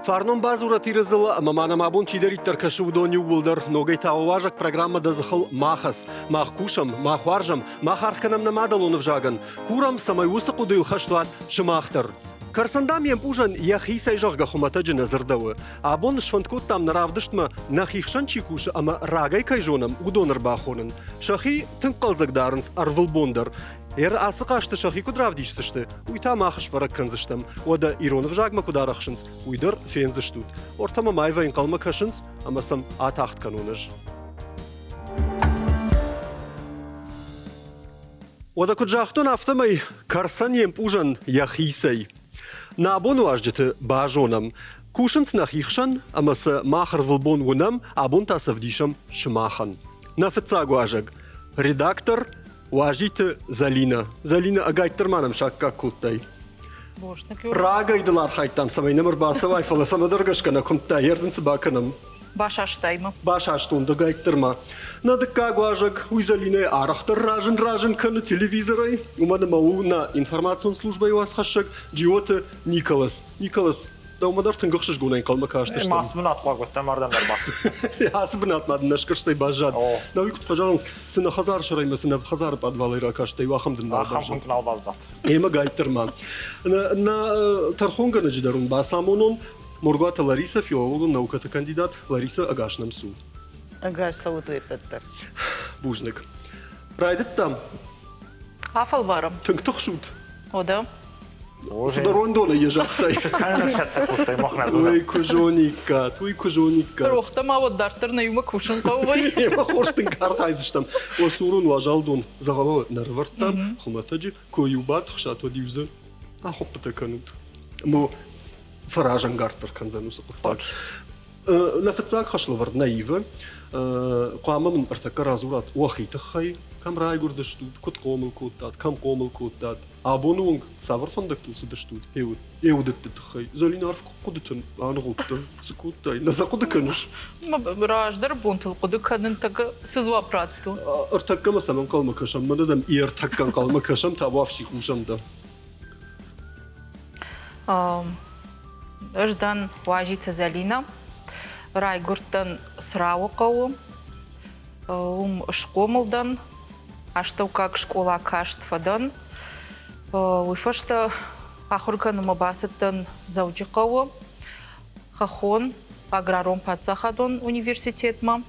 Фарнон бадзурӕт Иры дзыллӕ ӕмӕ ма нӕм абон чидӕриддӕр кӕсы, уыдон иууылдӕр. Ногӕй та уазӕг программӕ Дӕ дзыхыл ма хӕц. Мах кусӕм, мах уарзӕм, мах аргъ кӕнӕм нӕ мадӕлон ӕвзагӕн. Курӕм, цӕмӕй уыцы хъуыдыйыл хӕст уат сымах дӕр. Кӕрцӕндам йе мпъузӕн йӕхицӕй зӕгъгӕ хуымӕтӕджы нӕ дзырдӕуы. Абон сфӕнд кодтам нӕ равдыстмӕ нӕхи хсӕн чи кусы ӕмӕ рагӕй кӕй зонӕм, уыдон ӕрбахонын. Сӕхи тынг хъӕлдзӕг дарынц ӕрвылбон дӕр. Ер ацы хъазты сӕхи куыд равдисдзысты, уый та мах сбӕрӕг кӕндзыстӕм. Уӕдӕ ирон ӕвзагмӕ куыд арӕхсынц, уый дӕр фендзыстут. Ортӕмӕ маивӕй ӕнхъӕлмӕ кӕсынц ӕмӕ сӕм атагъд кӕнон ӕз. Уӕдӕ куыд загътон, афтӕмӕй кӕрцӕн йе мпъузӕн йӕхицӕй. Нӕ абоны уазджыты базонӕм. Кусынц нӕхи хсӕн ӕмӕ сӕ мах ӕрвылбон уынӕм, абон та сӕ вдисӕм сымахӕн. Нӕ фыццаг уазӕг, редактор Уазиты Зӕлинӕ. Зӕлинӕ, ӕгайтдӕр ма нӕм саккаг кодтай. Рагӕй дыл архайдтам, цӕмӕй нӕм ӕрбацӕуай, фӕлӕ цӕмӕдӕр гӕсгӕ нӕ куымдта, йе рдын цы бакӕнӕм? Басастай мӕ. Басастон дӕгайтдӕр ма. Нӕ дыккаг уазӕг, уый Зӕлинӕйы арӕхдӕр разын-разын кӕны телевизорӕй, уымӕн ӕмӕ у нӕ информацион службӕйы уацхӕссӕг Джиоты Николас. Николас, Дӕумӕ дӕр тынг ӕхсызгонӕй ӕнхъӕлмӕ кастыстӕм. Ацы бынат хъуаг уыдтӕн, ардӕм дӕр бацыдтӕн. Ацы бынатмӕ дын ӕсгӕрстӕй баззад. Нӕ уый куыд фӕзӕгъынц, цы нӕ хӕдзары сӕрӕй цы нӕ хӕдзары пъадвалӕй ракастӕй, ахӕм дын нал Ахӕм хуынкъ нал баззад. Ӕмӕ гайддӕр ма. Нӕ тӕрхонгӕнӕджы дӕр уын бацамонон. Моргуаты Лариса, филологон наукӕты кандидат. Лариса, ӕгас нӕм цу. Ӕгас цӕут уе ппӕт дӕр. Бузныг. Райдыдтам. Афӕлварӕм. Тынг тыхсут. О, да. Цыдӕр уӕндонӕй йӕ загътай. Цӕттӕ кодтай мах нӕ Уый куы зониккат, уый куы зониккат. Рохтӕ ма уӕд дарддӕр нӕ иумӕ кусын хъӕуы. Емӕ хорз тынг архайдзыстӕм. О, сурон уазал дон дзӕгъӕлы нӕ рывӕрдтам, хуымӕтӕджы куы-иу батыхсат, уӕд-иу дзы ахуыппытӕ кӕнут. Мо фӕразӕнгарддӕр кӕндзӕн уыцы хъуыддаг. Нӕ фыццаг хӕслӕвӕрд нӕ ивы. Хъуамӕ мын ӕртӕккӕ радзурат уӕхи тыххӕй, кӕм райгуырдыстут, куыд хъомыл кодтат, кӕм хъомыл кодтат, абоны онг цавӕр фӕндӕгтыл цыдыстут еуыдӕтты тыххӕй. Зӕлин арф хъуыдыты аныгъуылдтӕ, цы кодтай, нӕ сӕ хъуыды кӕныс? Раздӕр бонтыл хъуыды кӕнын тӕккӕ цы дзуапп радтон? Ӕртӕккӕ ма цӕмӕ ӕнхъӕлмӕ кӕсӕм, мӕнӕ дӕм ӕртӕккӕ ӕнхъӕлмӕ кӕсӕм, табуафси хъусӕм дӕ. Ӕз дӕн Уазиты Зӕлинӕ. Райгуырдтӕн Црауы хъӕуы. Уым схъомыл дӕн. Астӕуккаг скъола каст фӕдӕн. Уый фӕстӕ ахуыр кӕнынмӕ бацыдтӕн Дзӕуджыхъӕуы Хӕххон аграрон паддзахадон университетмӕ.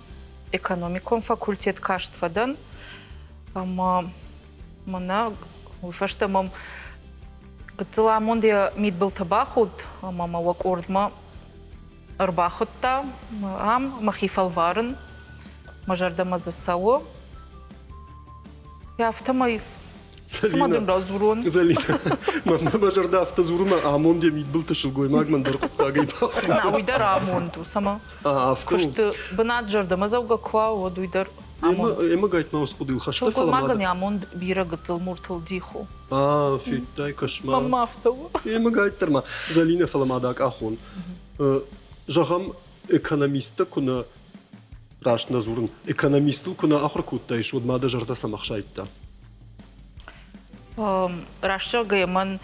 Экономикон факультет каст фӕдӕн. Ӕмӕ Мӕнӕ уый фӕстӕ мӕм гыццыл амонд йӕ мидбылты бахудт ӕмӕ мӕ уӕ къордмӕ ӕрбахуыдта. Ам мӕхи фӕлварын, мӕ зӕрдӕмӕ дзы цӕуы. Афтӕмӕй цыма дын радзурон. Зӕлинӕ, мӕ зӕрдӕ афтӕ дзуры, мӕ амонд йӕ мидбылты сылгоймаг мӕн дӕр хъуыддагӕй бахудт. На, уый дӕр амонд у, цӕмӕ куысты бынат зӕрдӕмӕдзӕугӕ куы уа, уӕд уый дӕр Ӕмӕ гайтма ус хъуыдыйыл хӕстӕ Сылгоймагӕн йӕ амонд бирӕ гыццыл муртыл дих у. А, федтай, кӕс-ма. Мӕнмӕ афтӕ у. Ӕмӕ гайддӕр ма. Зӕлинӕ, фӕлӕ ма дӕ къахон. Зӕгъӕм, экономисттӕ куы нӕ раст нӕ дзурын, экономистыл куы нӕ ахуыр кодтаис, уӕд ма дӕ зӕрдӕ цӕмӕ хсайдта? Раст зӕгъгӕйӕ, мӕн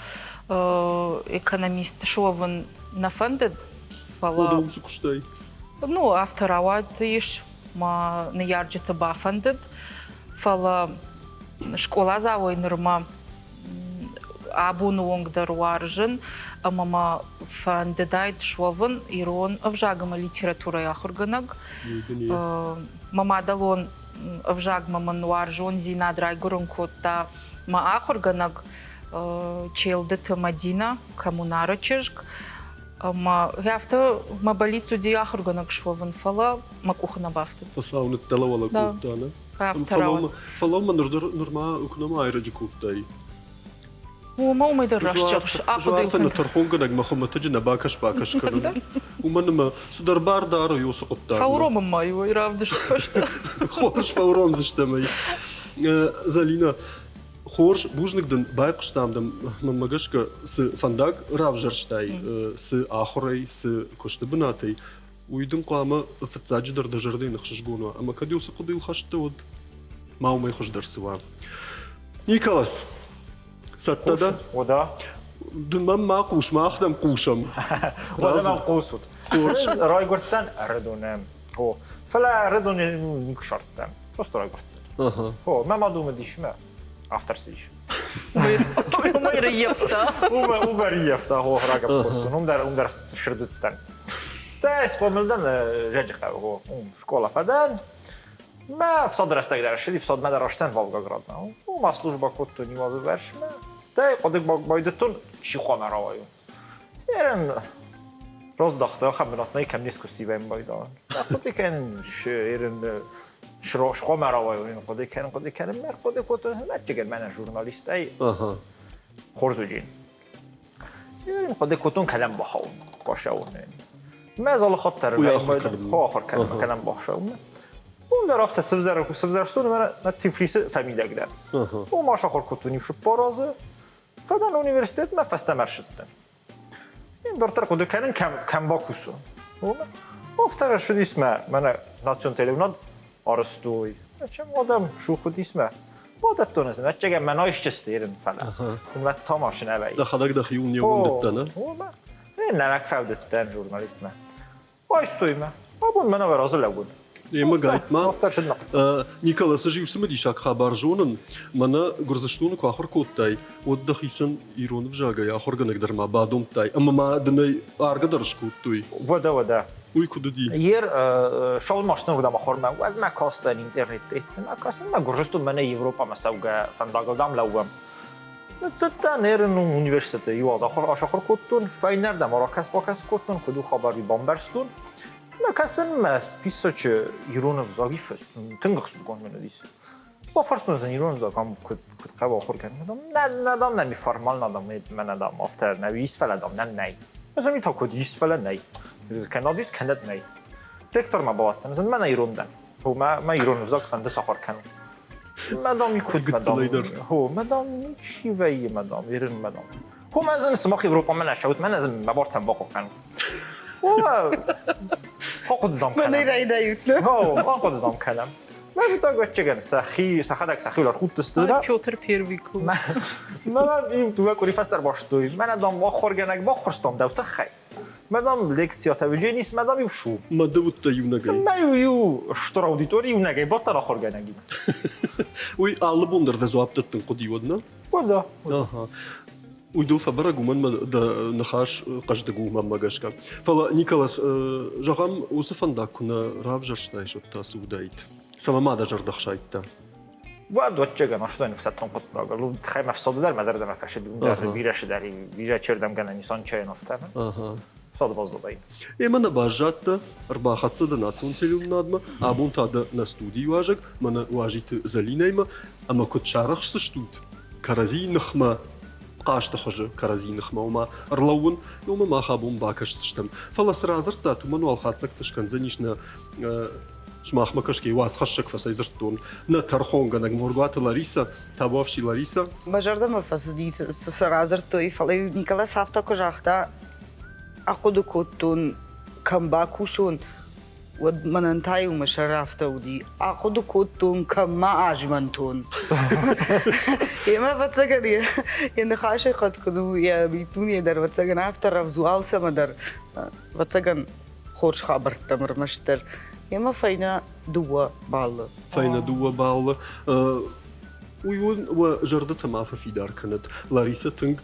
экономист суӕвын нӕ фӕндыд, фӕлӕ... Уӕдӕ уым цы куыстай? Ну, афтӕ рауад ис. Мӕ ныййарджыты бафӕндыд, фӕлӕ скъоладзауӕй нырмӕ абоны онг дӕр уарзын ӕмӕ мӕ фӕндыдаид суӕвын ирон ӕвзаг ӕмӕ литературӕйы ахуыргӕнӕг. Мӕ мадӕлон ӕвзагмӕ мын уарзондзинад райгуырын кодта мӕ ахуыргӕнӕг Челдыты Мадинӕ, коммунары чызг. Ӕмӕ афтӕ мӕ бӕллиц уыди ахуыргӕнӕг суӕвын, фӕлӕ мӕ къухы нӕ бафтыд. Хуыцау ныддӕлӕуӕлӕ кодта, нӕ? Фӕлӕ ныр дӕр нырма куы нӕма айрӕджы кодтай. Уымӕ уымӕй дӕр раст зӕгъыс. Ахъуыды кӕн. Тӕрхонгӕнӕгмӕ хуымӕтӕджы нӕ бакӕс-бакӕс кӕнын. Уымӕн ӕмӕ цыдӕр бар дары уыцы хъуыддагмӕ. Фӕуромын ма иу равдыст фӕстӕ. Хорз фӕуромдзыстӕм ӕй. Зӕлинӕ, Хорз, бузныг дын, байхъуыстам дӕм, мӕнмӕ гӕсгӕ, цы фӕндаг равзӕрстай, цы ахуырӕй, цы куысты бынатӕй, уый дын хъуамӕ фыццаджыдӕр дӕ зӕрдӕйы ӕхсызгон уа. Ӕмӕ кӕд уыцы хъуыдыйыл хӕст дӕ, уӕд ма уымӕй хуыздӕр цы уа. Николас, цӕттӕ дӕ? О, да. Ды мӕм ма хъус, мах дӕм хъусӕм. Уӕдӕ мӕм хъусут. Райгуырдтӕн Ӕрыдоны. О, фӕлӕ Ӕрыдоны никуы сардтӕн. Просто райгуырдтӕн. О, мӕ мад уым уыдис, мӕ автор цыдис. Уымӕй рыййӕфта. Уымӕй рыййӕфта, о, рагӕпп кодтон. Уым дӕр, уым дӕр сырдыдтӕн. Стӕй схъомыл дӕн Зӕджыхъӕуы, о, уым скъола фӕдӕн. Мӕ ӕфсады рӕстӕг дӕр ссыди, ӕфсадмӕ дӕр растӕн Волгоградмӕ. Уым службӕ кодтон иу азы вӕрсмӕ. Стӕй хъуыдыг байдыдтон, чи хъуамӕ рауайон. Ерын раздӕхты ахӕм бынат нӕй, кӕм не скуыстивӕм байдауын. Хъуыды кӕнын, ерын хъуамӕ рауайон, хъуыды кӕнын, хъуыды кӕнын, мӕ хъуыды кодтон, ӕвӕццӕгӕн мӕнӕ журналистӕй хорз уыди. Ерын хъуыды кодтон, кӕлӕм бахауын, башӕуын. Мӕ залы хатт дӕр ахуыр кӕнын, кӕлӕм бахсӕуын. Уым дӕр афтӕ сывзӕрстон ӕмӕ Тифлисы фӕмидӕг дӕн. Уым асахуыр кодтон иу цыппар азы. Фӕдӕн университетмӕ фӕстӕмӕ ссыдтӕн. Ин дарддӕр хъуыды кӕнын, кӕм, кӕм бакусон. Уымӕ. Афтӕ рӕсуыдис мӕ, мӕнӕ национ телеуынад арӕзтой. Чем адӕм сухуыдис мӕ. Бадӕттон ӕз, ӕвӕццӕгӕн мӕ найсджысты ерын, фӕлӕ. Сын мӕ та машинӕ вӕййы. Дӕхӕдӕг дӕхиуыл не ууӕндыдтӕ, нӕ? Уымӕ. Нӕмӕг фӕудыдтӕн журналистмӕ. Айстой мӕ. Абон мӕ нӕ разы лӕууын. Ема гайтма. Николас, ӕз иу цымыдисаг хабар зонын. Мӕнӕ Гуырдзыстоны куы ахуыр кодтай, уӕд дӕхицӕн ирон ӕвзагӕй ахуыргӕнӕг дӕр ма бадомдтай ӕмӕ ма дын ӕй аргӕ дӕр скодтой. Уӕдӕ, уӕдӕ. Уый куыд уыди? Ер шалмастын уыдам ахуырмӕ, уӕд мӕ кастӕн интернетты. Мӕ кастӕн мӕ Гуырдзыстон мӕнӕ Европӕмӕ цӕугӕ фӕндагыл дам лӕууӕм. Ныццыдтӕн ерын университеты иу аз ахуыр кодтон, фӕйнӕрдӕм ракӕс-бакӕс кодтон, куыд у хабар, уый бамбӕрстон. Мӕ кӕсын мӕ списочы ирон ӕвзаг иффыст, тынг ӕхсызгон мын уыдис. Бафарстон сын ирон ӕвзаг ам куыд куыд хъӕуы ахуыр кӕнын. Дам, нӕ, нӕ дам, нӕм формал дам, мӕнӕ дам, афтӕ нӕ ис, фӕлӕ дам, нӕм нӕй. Ӕз ын та куыд ис, фӕлӕ нӕй. Кӕнӕд ис, кӕнӕд нӕй. Ректормӕ бауадтӕн, ӕз мӕнӕ ирон дӕн. Мӕ, мӕ ирон ӕвзаг фӕнды сахуыр кӕнын. Мадам куыд мадам? Хо, мадам ничи вӕййы, мадам, ирын мадам. Хо, мӕ зын сымах Европӕмӕ нӕ цӕут, мӕнӕ зын мӕ бартӕн бахъахъхъӕнут. Хъуыды дам кӕнӕм. Мӕнӕй райдайут. Хо, ахъуыды дам кӕнӕм. Мӕ фыццаг ӕвӕццӕгӕн сӕхи сӕхӕдӕг сӕхиуыл ӕрхудтысты. Петр Первый куы. Мӕ иу дыууӕ къуыри фӕстӕ ӕрбастой. Мӕнӕ дам ахуыргӕнӕг баххуырстам дӕу тыххӕй. Мадам лекциятӕ уыдженис, мадам иу шу. Ма ды уыдтӕ иунӕгӕй? Мӕ иу иу стыр аудитори иунӕгӕй бадтӕн ахуыргӕнӕгимӕ. Уый алы бон дӕр дӕ дзуапп дӕттын хъуыди, уӕд нӕ? Уӕдӕ. Ага. Уый дыл фӕбӕрӕг, уымӕн мӕ дӕ ныхас хъӕздыг у мӕнмӕ гӕсгӕ. Фӕлӕ, Николас, зӕгъӕм, уыцы фӕндаг куы нӕ равзӕрстаис, уӕд та цы уыдаид? Цӕмӕ ма дӕ зӕрдӕ хсайдта? Уӕд ӕвӕццӕгӕн ӕфсӕддон ӕфсӕддон хъуыддагыл тыххӕй ме фсады дӕр мӕ зӕрдӕмӕ фӕцыд, уым дӕр бирӕ цыдӕр бирӕ чердӕм гӕнӕн ис анчайӕн афтӕ. Фсады баззадаин. Ӕмӕ нӕ баззадтӕ, ӕрбахӕццӕ дӕ национ телеуынынадмӕ, абон та дӕ нӕ студийы уазӕг, мӕнӕ Уазиты Зӕлинӕимӕ, ӕмӕ куыд сарӕхсдзыстут кӕрӕдзийы ныхмӕ хъазты хуызы кӕрӕдзийы ныхмӕ, ома ӕрлӕууын, уымӕ мах абон бакӕсдзыстӕм. Фӕлӕ цы радзырдтат, уымӕн уал хатдзӕгтӕ скӕндзӕнис нӕ Сымахмӕ кӕсгӕ уацхӕссӕг фӕцӕйдзырдтон нӕ тӕрхонгӕнӕг Моргуаты Ларисӕ, табуафси Ларисӕ. Мӕ зӕрдӕмӕ фӕцыди, цы сӕ радзырдтой, фӕлӕ Николас афтӕ куы загъта, ахъуыды кодтон, кӕм бакусон, уӕд мӕнӕн та-иу мӕ сӕр афтӕ уыди. Ахъуыды кодтон, кӕм ма азмӕнтон. Емӕ, ӕвӕццӕгӕн, йӕ ныхасы хъӕд куыд у, йӕ миддуне дӕр, ӕвӕццӕгӕн, афтӕ рӕвдз у алцӕмӕ дӕр. Ӕвӕццӕгӕн, хорз хабӕрттӕм ӕрмӕстдӕр. Ӕмӕ фӕйнӕ дыууӕ баллы. Фӕйнӕ дыууӕ баллы. Уый уын уӕ зӕрдӕтӕ ма фӕфидар кӕнӕд. Ларисӕ тынг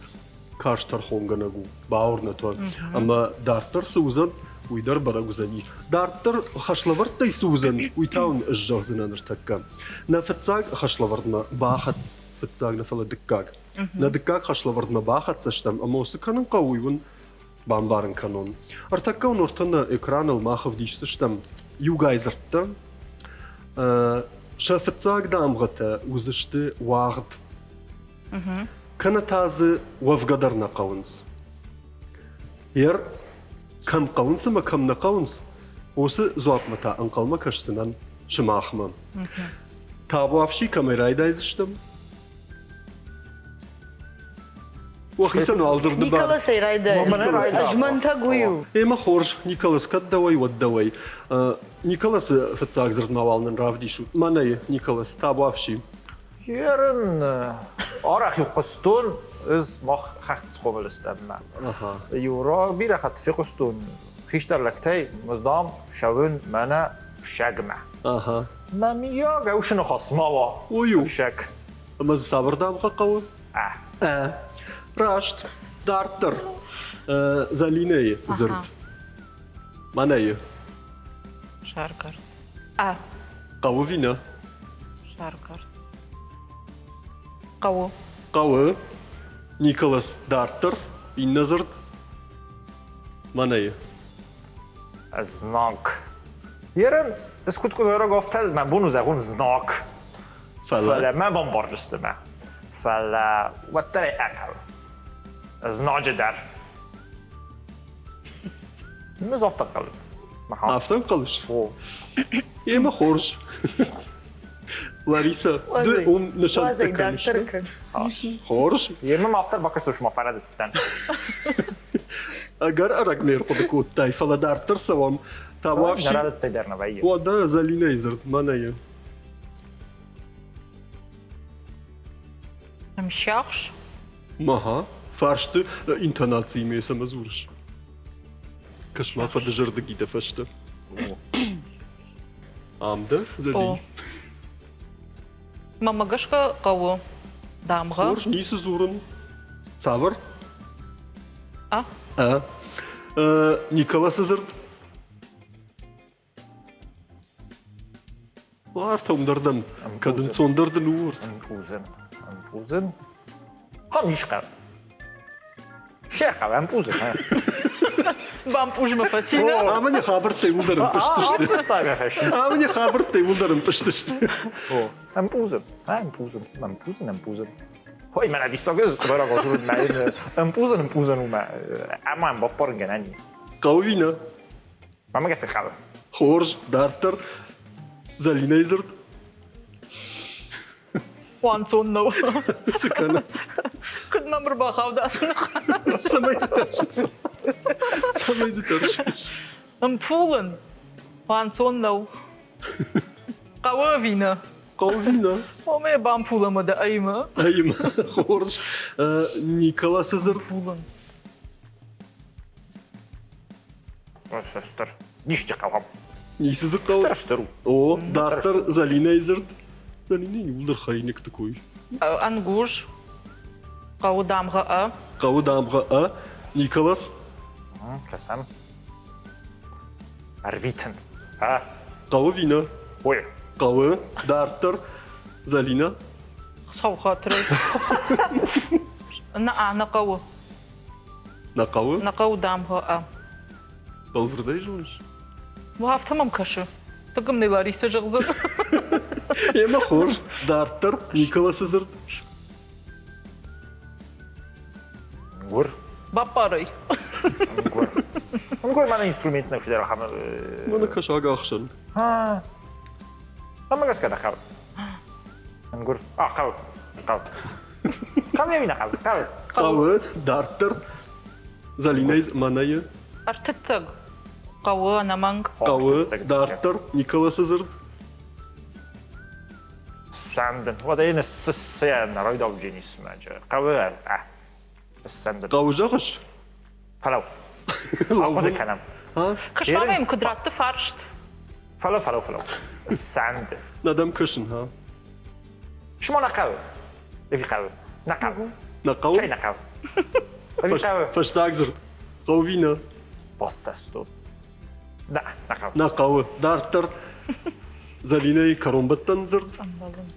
карз тӕрхонгӕнӕг у, бауырнӕт уӕ. Ӕмӕ дарддӕр цы уыдзӕн, уый дӕр бӕрӕг уыдзӕни. Дарддӕр хӕслӕвӕрдтӕй цы уыдзӕн, уый та уын ӕз зӕгъдзынӕн ныртӕккӕ. Нӕ фыццаг хӕслӕвӕрдмӕ бахӕд фыццаг нӕ, фӕлӕ дыккаг. Нӕ дыккаг хӕслӕвӕрдмӕ бахӕццӕ стӕм ӕмӕ цы кӕнын хъӕуы, уый уын бамбарын кӕнон. Ӕртӕккӕ уын ӕртӕ экраныл мах ӕвдисдзыстӕм иугай дзырдтӕ. Сӕ фыццаг дамгъӕтӕ уыдзысты уагъд. Кӕнӕ та дзы уӕвгӕ дӕр нӕ хъӕуынц. Ер кӕм хъӕуынц ӕмӕ кӕм нӕ хъӕуынц, уыцы дзуапмӕ та ӕнхъӕлмӕ кӕсдзынӕн сымахмӕ. Табуафси кӕмӕй райдайдзыстӕм? Уӕхицӕн уал дзырды бар. Николасӕй райдай. Ӕзмӕнтӕг уый у. Ӕмӕ хорз, Николас, кӕд дӕуӕй, уӕд дӕуӕй. Николасы фыццаг дзырдмӕ уал нын равдисут. Мӕнӕй, Николас, табуафси. Ерын арӕх-иу хъуыстон. Ӕз мах хӕхты схъомыл стӕм мӕ. Иу бирӕ хатт фехъуыстон хистӕр лӕгтӕй, мыздам шӕуын мӕнӕ фсӕгмӕ. Мӕ миййаг ӕусы ныхас ма уа. Ой, Ӕфсӕг. Ӕмӕ дзы цавӕр дамгъӕ хъӕуы? Ӕ. Ӕ. Раст. Дарддӕр. Зӕлинӕйы дзырд. Мӕнӕйы. Саргард. Ӕ. Хъӕуы ви нӕ? Саргард. Хъӕуы. Хъӕуы. Николас, дарддӕр. Иннӕ дзырд. Мӕнӕйы. Знаг. Ерын, ӕз куыд къуыраг афтӕ мӕ бон у зӕгъон знаг. Фӕлӕ мӕ бамбардзысты мӕ. Фӕлӕ уӕддӕр ӕй ӕхъӕуы. Знаджы дӕр. Ӕз афтӕ хъӕлын. Афтӕ ӕнхъӕлыс? Емӕ хорз. Лариса, ды уым нысӕнттӕ кӕныс? Хорз. Емӕ ма автор бакастон, ма фӕрӕдыдтӕн. Ӕгӕр ӕрӕгмӕ ӕрхъуыды кодтай, фӕлӕ дарддӕр цӕуӕм. Табуафси. Рӕдыдтӕй дӕр нӕ вӕййы. Уӕдӕ Зӕлинӕйы дзырд мӕнӕ Ӕмсиахс? Мага, фарсты интонациимӕ цӕмӕ дзурыс? Кӕс-ма фӕдызӕрдыг и дӕ фӕстӕ. Ам дӕ, Зӕлин? Мӕнмӕ гӕсгӕ хъӕуы дамгъӕ. Хорз, ницы дзурын. Цавӕр? А? А. Николасы дзырд? Артӕм дӕр дӕн, кӕд ӕнцондӕр дын у урс. Ӕмпъузын, ӕмпъузын. Хам ис хъӕр. Се хъӕр, ӕмпъузын. Бампъузмӕ фӕци нӕ? Ӕмӕ не хабӕрттӕ иуылдӕр ӕмпъызтысты. Ӕмӕ не хабӕрттӕ иуылдӕр ӕмпъызтысты. Ӕмпъузын, ӕмпъузын, ӕмпъузын, ӕмпъузын. Ой, мӕнӕ диссаг ӕз къуыбараг азурын мӕ ӕмпъузын, ӕмпъузын у мӕ ӕмӕ ӕмбаппарын гӕнӕн и. Хъӕуы ви нӕ? Мӕнмӕ гӕсгӕ хъӕуы. Хорз, дарддӕр Зӕлинӕйы дзырд. Уанцон нӕу. Цы кӕны? Куыд мӕм ӕрбахауд ацы ныхас? Цӕмӕй дзы тӕрсыс? Цӕмӕй дзы тӕрсыс? Ӕмпулын. Уанцон нӕу. Хъӕуы ӕви нӕ? Хъӕуы ӕви нӕ? Омӕ бампулӕмӕ дӕ ӕимӕ. Ӕимӕ, хорз. Николасы дзырд. Ӕмпулын. Стыр. Ничи хъӕуӕм. Ницы дзы хъӕуы? Стыр стыр у. О, дарддӕр Зӕлинӕйы дзырд. Зӕлинӕ иууылдӕр хӕринӕгты кой. Ӕнгуз. Хъӕуы дамгъӕ Ӕ. Хъӕуы дамгъӕ Ӕ. Николас. Кӕсӕм. Ӕрвитын. А. Хъӕуы вина? Ой. Хъӕуы. Дарддӕр. Зӕлинӕ. Хуыцау хатырӕй. Нӕ, нӕ хъӕуы. Нӕ хъӕуы? Нӕ хъӕуы дамгъӕ Ӕ. Бӕлвырдӕй зоныс? Афтӕ мӕм кӕсы. Тыгым нӕ Ларисӕ зӕгъдзӕн. Емӕ хорз. Дарддӕр Николасы дзырд. Гуыр. Баппарай. Гуыр. Гуыр мӕнӕ инструмент нӕ чидӕр ахӕм. Мӕнӕ кӕсаг ӕхсӕн. Мӕнмӕ гӕсгӕ нӕ хъӕуы. Ӕнгуыр. А, хъӕуы. Хъӕуы. Хъӕуы ӕви нӕ хъӕуы? Хъӕуы. Хъӕуы. Дарддӕр. Зӕлинӕй мӕнӕйы. Ӕртыццӕг. Хъӕуы ӕнӕмӕнг. Хъӕуы. Дарддӕр. Николасы дзырд. Ссӕндын. Уӕдӕ йын ссӕн райдаудженисмӕ. Хъӕуы. Ссӕндын. Хъӕуы зӕгъыс? Фӕлӕу. Ахъуыды кӕнӕм. Кӕс-ма мӕм, куыд радты фарст. Фӕлӕу, фӕлӕу, фӕлӕу. Ссӕнды. Нӕ дӕм кӕсын, ха? Шмо нӕ хъӕуы? Ӕви хъӕуы? Нӕ хъӕуы. Нӕ хъӕуы? Цӕй нӕ хъӕуы? Ӕви хъӕуы? Фӕстаг дзырд. Хъӕуы ви нӕ? Бассӕстон. Нӕ, нӕ хъӕуы. Нӕ хъӕуы. Дарддӕр. Зӕлинӕйы кӕронбӕттӕн дзырд. Ӕмбӕлын.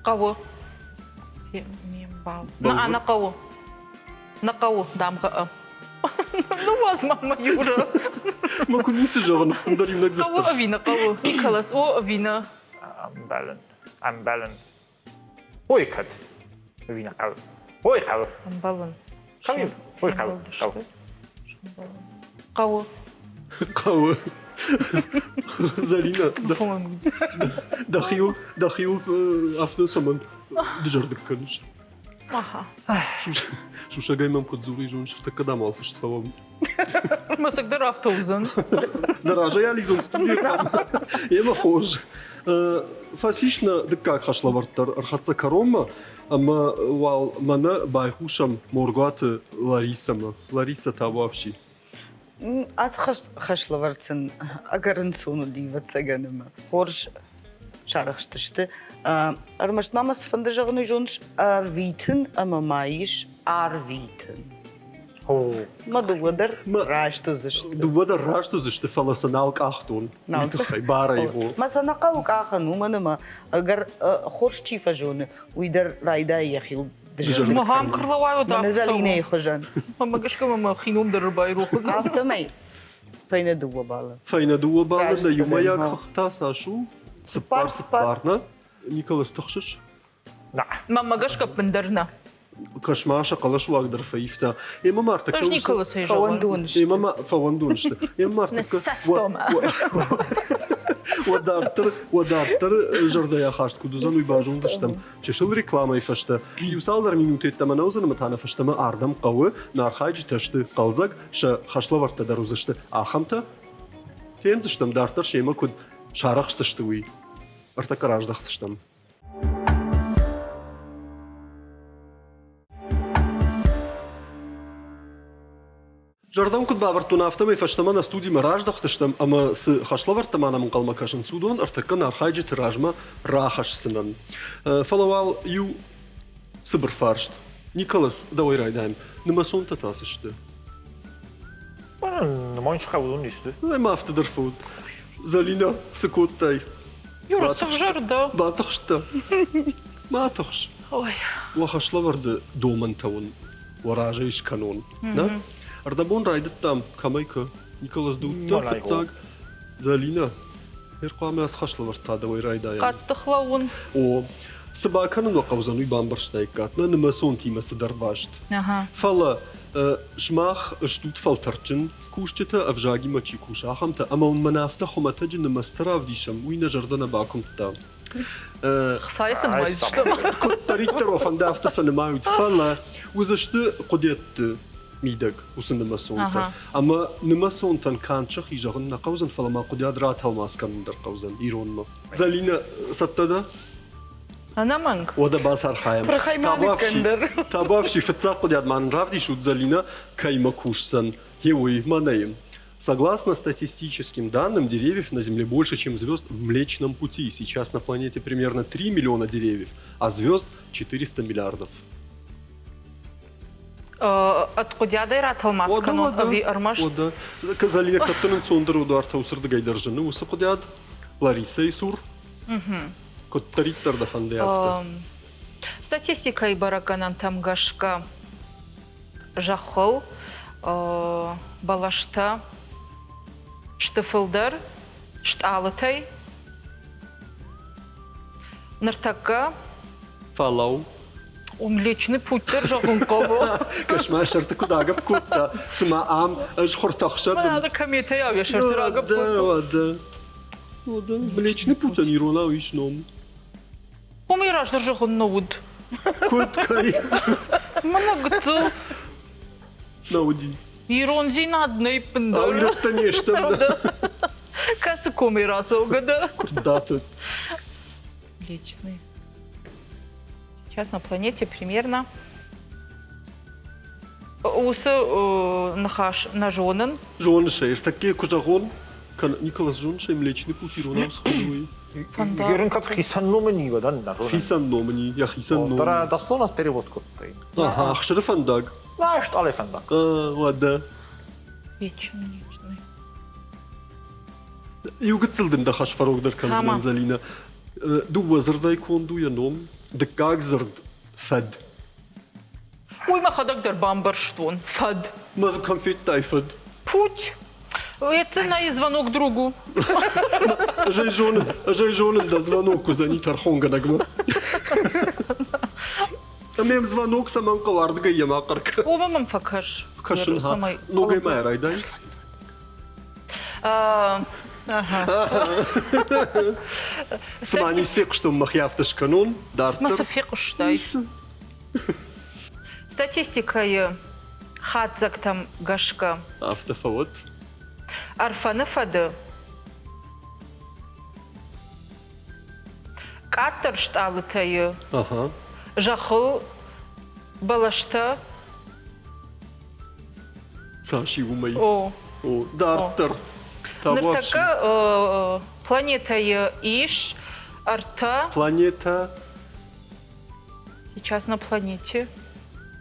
Хъӕуы. Ме мбал. Нӕ, нӕ хъӕуы. Нӕ хъӕуы, дамгъӕ Ӕ. Ныууадз ма мӕ, Юра. Мӕ куы ницы зӕгъын, ӕндӕр иунӕг дзырд Хъӕуы ӕви нӕ хъӕуы? Николас, о ӕви нӕ? Ӕмбӕлын. Ӕмбӕлын. Ой, кӕд? Ӕви нӕ хъӕуы? Ой, хъӕуы. Ӕмбӕлын. Хъӕуы. Ой, хъӕуы. Хъӕуы. Хъӕуы. Хъӕуы. Зӕлинӕ, дӕхиуыл, дӕхиуыл афтӕ цӕмӕн дызӕрдыг кӕныс? Аха. Сусӕгӕй мӕм куыд дзурый, зоныс, ӕртӕккӕ дӕм уал фыст фӕуӕм. Мӕсыг дӕр афтӕ уыдзӕн. Дӕ разӕй алидзон студийы. Ема хорз. Фӕцис нӕ дыккаг хӕслӕвӕрд дӕр ӕрхӕццӕ кӕронмӕ, ӕмӕ уал мӕнӕ байхъусӕм Моргуаты Ларисӕмӕ. Ларисӕ табуафси. Ацы хӕслӕвӕрд сын ӕгӕр ӕнцон уыди, ӕвӕццӕгӕн, ӕмӕ хорз сарӕхстысты. Ӕрмӕст ма мӕ цы фӕнды зӕгъын, уый зоныс, ӕрвитын ӕмӕ ма ис арвитын. Мӕ дыууӕ дӕр раст уыдзысты. Дыууӕ дӕр раст уыдзысты, фӕлӕ сӕ нал къахтон. Уый тыххӕй барӕй у. Мӕ сӕ нӕ хъӕуы къахын, уымӕн ӕмӕ ӕгӕр хорз чи фӕзоны, уый дӕр райдайы йӕхиуыл Махам куы Мӕнӕ Зӕлинӕйы хуызӕн. Мӕ гӕсгӕ мӕ мӕхи ном дӕр ӕрбайрох уыдзӕн. Афтӕмӕй фӕйнӕ дыууӕ баллы. Фӕйнӕ дыууӕ баллы нӕ иумӕйаг хыгъд та цас у? Цыппар, цыппар, нӕ? Николас, тыхсыс? Мӕнмӕ гӕсгӕ ӕппындӕр нӕ. Кӕс-ма, сӕ хъӕлӕсуаг дӕр фӕивта. Эмӕ ма ӕртӕккӕ Ӕз Николасӕй зӕгъон. Фӕуӕндон сты. Эмӕ ма фӕуӕндон сты. Эмӕ ма ӕртӕккӕ уӕ дарддӕр, уӕ дарддӕр зӕрдӕйы ахаст куыд уыдзӕн, уый базондзыстӕм. Чысыл рекламӕйы фӕстӕ иу цалдӕр минуты йеддӕмӕ нӕ уыдзӕн ӕмӕ та нӕ фӕстӕмӕ ардӕм хъӕуы. Нӕ архайджытӕ сты хъӕлдзӕг, сӕ хӕслӕвӕрдтӕ дӕр уыдзысты ахӕмтӕ. Фендзыстӕм дарддӕр семӕ куыд сарӕхсдзысты, уый. Ӕртӕккӕ раздӕхдзыстӕм. Зӕрдӕм куыд бавӕрдтон, афтӕмӕй фӕстӕмӕ нӕ студимӕ раздӕхтыстӕм ӕмӕ цы хӕслӕвӕрдтӕ ма нӕм ӕнхъӕлмӕ кӕсынц, уыдон ӕртӕккӕ нӕ архайджыты размӕ рахӕсдзынӕн. Фӕлӕ уал иу цыбыр фарст. Николас, дӕуӕй райдайӕм. Нымӕцонтӕ та цы сты? Нымайын хъӕуы уыдон исты. Ӕмӕ афтӕ дӕр фӕуд. Зӕлинӕ, цы кодтай? Юра, сывзӕрдӕ. Батыхстӕ. Ма тыхс. Ой. Уӕ хӕслӕвӕрды домӕнтӕ уын уӕ разӕй скӕнон. Нӕ? Ӕрдӕбон райдыдтам, кӕмӕй кӕ? Николас, ды уыдтӕ фыццаг. Зӕлинӕ, ныр хъуамӕ ацы хӕслӕвӕрд та дӕуӕй райдайӕм. Хъӕддых лӕууын. О, цы бакӕнын уӕ хъӕудзӕн, уый бамбӕрстаиккат. Нӕ нымӕцонтимӕ цыдӕр баст. Фӕлӕ сымах стут фӕлтӕрдджын кусджытӕ, ӕвзагимӕ чи кусы, ахӕмтӕ, ӕмӕ уын мӕнӕ афтӕ хуымӕтӕджы нымӕцтӕ равдисӕм, уый нӕ зӕрдӕ нӕ бакуымдта. Хцайы цы нымайдзыстӕм? Куыддӕриддӕр уӕ фӕнды, афтӕ сӕ нымайут, фӕлӕ уыдзысты хъуыдыйӕдты мидӕг уыцы нымӕцонтӕ. Ӕмӕ нымӕцонтӕн канд сӕхи зӕгъын нӕ хъӕудзӕн, фӕлӕ ма хъуыдыйад ратӕлмац кӕнын дӕр хъӕудзӕн иронмӕ. Зӕлинӕ, цӕттӕ дӕ? Ӕнӕмӕнг. Уӕдӕ бацархайӕм. Пырхӕй ма ныккӕндӕр. Табуафси, фыццаг хъуыдыйад ма нын равдисут, Зӕлинӕ, кӕимӕ кусдзӕн, гъе уый, мӕнӕ йын. Согласно статистическим данным, деревьев на Земле больше, чем звезд в Млечном Пути. Сейчас на планете примерно 3 миллиона деревьев, а звезд 400 миллиардов. Ӕдхъуыдиадӕй ратӕлмац кӕнон ӕви ӕрмӕст? Уӕдӕ, Залина кӕддӕр ӕнцондӕр уыд уартӕ уыцырдыгӕй дӕр зыны уыцы хъуыдиад Ларисӕйы цур. Куыддӕриддӕр дӕ фӕнды, афтӕ. Статистикӕйы бӕрӕггӕнӕнтӕм гӕсгӕ зӕххыл бӕлӕстӕ сты фылдӕр стъалытӕй. Ныртӕккӕ Фӕлӕуу. Млечный путь дӕр зӕгъын хъӕуы. Кӕс-ма, сӕрты куыд агӕпп кодта, цыма ам ӕз хуыртӕхсӕдын. Мӕнӕ кометӕйау йӕ сӕрты рагӕпп кодта. Уӕдӕ, уӕдӕ. Млечный путӕн иронау ис ном. Уымӕй раздӕр зӕгъын нӕ уыд. Куыд кӕй? Мӕнӕ гыццыл. Нӕ уыди. Ирондзинад нӕй пындӕр. Ирӕттӕ не стӕм. Кӕцы комӕй рацӕугӕ дӕ? Куырдаты. Млечный. Сейчас на планете примерно уыцы ныхас нӕ зонын. Зоныс ӕй, ӕртӕккӕ куы зӕгъон, Николас зоныс ӕй Млечный путь иронау цы хуыйны, уый? Ерын кӕд хицӕн номы ни уӕдӕн нӕ зонын. Хицӕн номы ни, йӕ хицӕн ном. Дара дословно перевод кодтай. Ага, ӕхсыры фӕндаг. На, стъалы фӕндаг. Уӕдӕ. Вечный, вечный. Иу гыццыл дын дӕ хӕс фӕрогдӕр кӕндзынӕн, Зӕлинӕ. Дыууӕ дзырдӕй конд у йӕ ном. Дыккаг дзырд фӕд. Уый мӕхӕдӕг дӕр бамбӕрстон. Фӕд. Мӕ дзы конфеттӕй фӕд. Путь. Это на звонок другу. Ӕз ӕй зонын, ӕз ӕй зонын, дӕ звонок уыдзӕни тӕрхонгӕнӕгмӕ. Ӕмӕ йӕм звонок цӕмӕн хъӕуы, ардыгӕй йӕм ахъӕр кӕн. Уымӕ мӕм фӕкӕс. Кӕсын, ха. Ногӕй ма йӕ райдай. Цыма ницы фехъуыстон, мӕхи афтӕ скӕнон дарддӕр. Ма цы фехъуыстай? Статистикӕйы Хатдзӕгтӕм гӕсгӕ. Афтӕ фӕуӕд. Ӕрфӕны фӕды къаддӕр стъалытӕй зӕххыл бӕлӕстӕ Цас и уымӕй? О. О, дарддӕр. Ныртӕккӕ планетӕйы ис ӕртӕ. Планетӕ. Сейчас на планете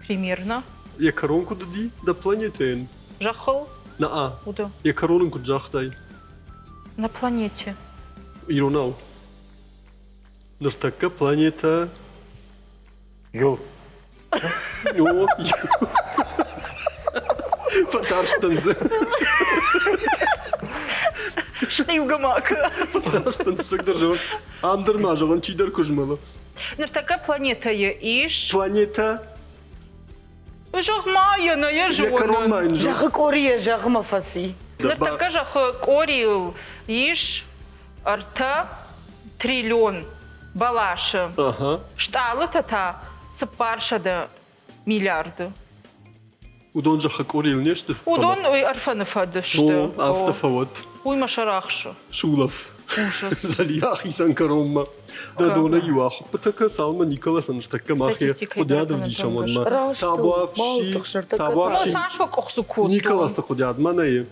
примерно. Йӕ кӕрон куыд уыди дӕ планетӕйӕн? Зӕххыл? На-а. Уыды. Йӕ кӕрон ын куыд загътай? На планете. Иронау. Ныртӕккӕ планетӕ Юл. О, Фӕтарстӕн дзы. Схъиугӕ ма кӕ. Фӕтарстӕн цӕгдӕр зӕгъын. Ам дӕр ма зӕгъын, чидӕр куы змӕлы. Ныртӕккӕ планетӕйы ис. Планетӕ? Зӕгъ ма йӕ, нӕ йӕ зонын. Зӕххы къорийӕ зӕгъмӕ фӕци. Ныртӕккӕ зӕххы къорийыл ис ӕртӕ триллион бӕласы. Стъалытӕ та 400 миллиарды. Уыдон зӕххы къорийыл не сты? Уыдон ӕрфӕны фӕд сты. О, афтӕ фӕуӕд. Уый мӕ сӕрӕхсы. Сулӕф. Залиа ахицӕн кӕронмӕ. Дӕ донӕй иу ахуыппытӕ кӕ, цалынмӕ Николасӕн ныртӕккӕ мах йӕ хъуыдиад ӕвдисӕм, уӕдмӕ. Табуафси, табуафси. Цас фӕкъуыхцы кодтон. Николасы хъуыдиад мӕнӕ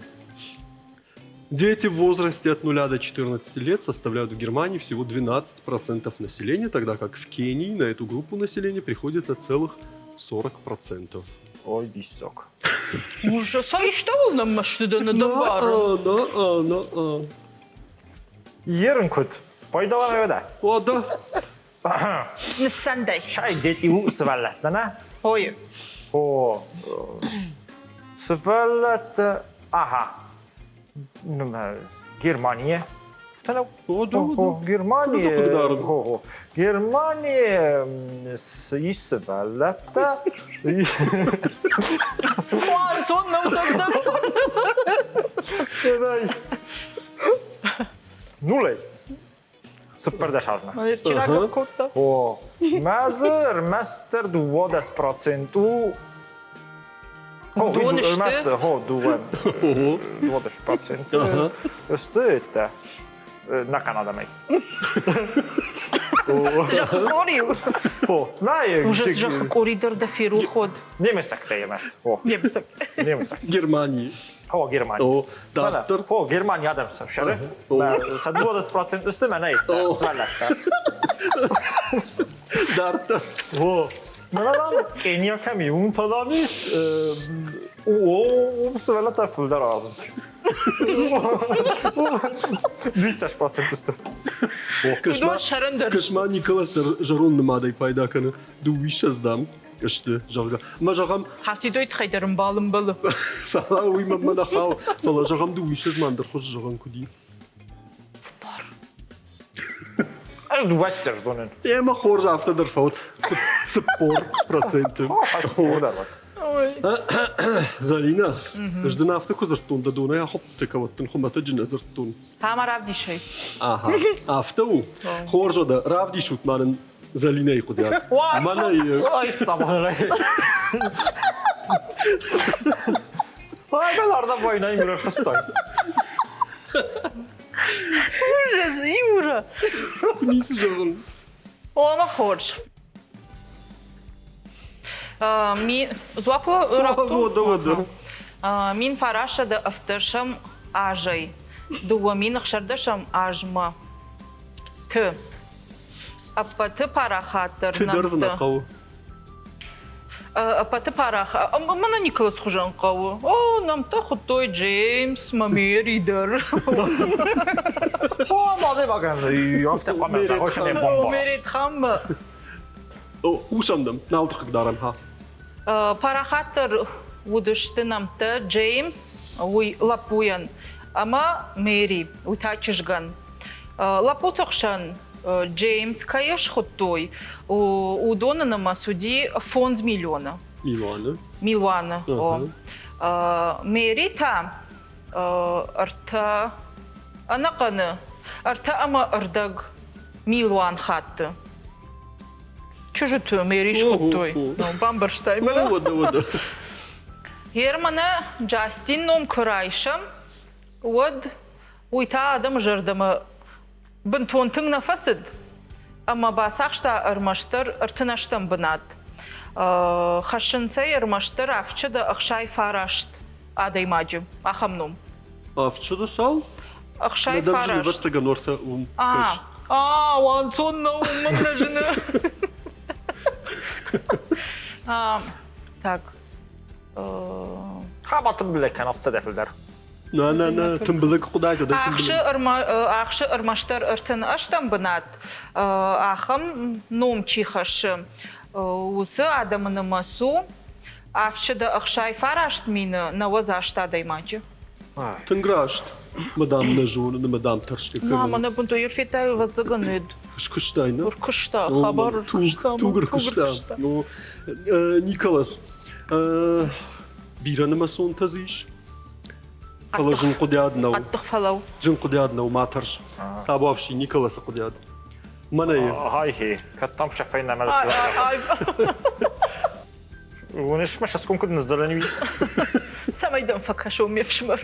Дети в возрасте от 0 до 14 лет составляют в Германии всего 12% населения, тогда как в Кении на эту группу населения приходится целых 40%. Ой, диссок. Ужас. А истӕуыл нӕм мӕсты дӕ нӕ дӕмбарын? На, на, на, на. Ерын куыд? Пайдаланай уӕдӕ? Уӕдӕ. Ныссӕндӕй. Сай дети у сывӕллӕттӕ, нӕ? Ой. О, сывӕллӕттӕ, ага. Германия. Германия. Германия ис сывӕллӕттӕ. Уанцон нӕм цӕгъдӕг. Нулӕй. 14 азмӕ. Чи рагӕпп кодта? О, мӕ дзы ӕрмӕстдӕр 12% у. Уыдон сты? Ӕрмӕст, хо, дыууӕ. 12% сты это нӕхъӕн адӕмӕй. Зӕххы къори у. О, нӕ, Ужас, зӕххы къори дӕр дӕ ферох уӕд. Немецӕгтӕ ӕрмӕст. О. Немецаг. Немецаг. Германии. О, Германия. О, дарддӕр. О, Германия адӕм сӕры. Сӕ 12% сты мӕнӕй. Сывӕллӕттӕ. Дарддӕр. О, мӕнӕ дам Кения кӕм и, уым та дам ис, уым сывӕллӕттӕ фылдӕр аразынц. 200% сты. Уыдон сӕрӕндӕр Кӕс ма, Николас дӕр зӕронд нымадӕй пайда кӕны. Дыууиссӕдз, дам, сты, зӕгъгӕ. Мӕ зӕгъӕм... Афтидой тыххӕй дӕр ӕмбал ӕмбӕлы. Фӕлӕ уый мӕнмӕ нӕ хауы. Фӕлӕ зӕгъӕм, дыууиссӕдз ма ӕндӕр хуызы зӕгъӕн куыд и? Цыппар. Ӕз дыууӕ зонын. Ӕмӕ хорз афтӕ дӕр фӕуӕд. 40%. Залина, ӕз дын афтӕ куы дзырдтон, дӕ донӕй ахуыппыты кӕуӕд дын хуымӕтӕджы нӕ дзырдтон. Ӕмӕ равдисай. Аха, афтӕ у. Хорз уӕдӕ, равдисут ма нын Залинайы хъуыдиат. Мӕнӕ Ай, самонай. Ай, война и мир шестой. Ужас, Юра! Ницы зӕгъын. О, хорз. Дзуапп радтон? Уӕдӕ, уӕдӕ. 1918 азӕй 2016 азмӕ Т. Ӕппӕты парахатдӕр Ты дӕр дзы нӕ хъӕуы. Ӕппӕты парах... Мӕнӕ Николас хуызӕн хъӕуы. О, нӕмттӕ хуыдтой Джеймс, Мамери дӕр. О, адӕймагӕн афтӕ хъуамӕ зӕгъой, бомба. Меретханмӕ. О, хъусӕм дӕм, нал хъыгдарӕм, ха. Парахатдӕр уыдысты нӕмттӕ Джеймс, уый лӕппуйӕн, ӕмӕ Мэри, уый та чызгӕн. Лӕппуты хсӕн Джеймс кӕй схуыдтой, уыдоны нымӕц уыди 5 миллионы. Милуаны? Милуаны, о. Мэри та ӕртӕ ӕнӕхъӕны ӕртӕ ӕмӕ ӕрдӕг милуан хатты. Чызджыты Мэри схуыдтой. Бамбӕрстай мӕ? Уӕдӕ, уӕдӕ. Германы Джастин ном куы райсӕм, уӕд уый та адӕмы зӕрдӕмӕ бынтон тынг нӕ фӕцыд ӕмӕ бацахста ӕрмӕстдӕр ӕртынӕстӕм бынат. Хӕссынц ӕй ӕрмӕстдӕр ӕфчыды 69 адӕймаджы ахӕм ном. Ӕфчыды цал? 69. Ӕвӕццӕгӕн уӕртӕ уым кӕс. А, уанцон нӕу, мын нӕ зыны. Так. Хабар тымбылӕг кӕн ӕфцӕдӕ фылдӕр. Нӕ, нӕ, нӕ, тымбылӕг хъуыддаг дӕ Ахсы, ахсы ӕрмӕстдӕр 38 бынат. Ахӕм ном чи хӕссы, уыцы адӕмы нымӕц у 769 098 адӕймаджы. Тынг раст. Мадам нӕ зоны, мадам тӕрсгӕ кӕны. Мама, нӕ бынтон федтай, ӕвӕццӕгӕн, уӕд. Скуыстай, нӕ? Ӕркуыста, хабар ӕркуыста. Туг ӕркуыста. Ну, Николас, бирӕ нымӕцонтӕ дзы ис? Фӕлӕ зын хъуыдиад нӕу. Хъӕддых фӕлӕу. Зын хъуыдиад нӕу, ма тӕрс. Табуафси, Николасы хъуыдиад. Мӕнӕ Хай-хи, кӕд там шӕфӕй нӕ Уыныс, мӕ цӕсгом куыд ныззӕлӕн уый? Цӕмӕй дӕм фӕкӕсон, ме фсымӕр.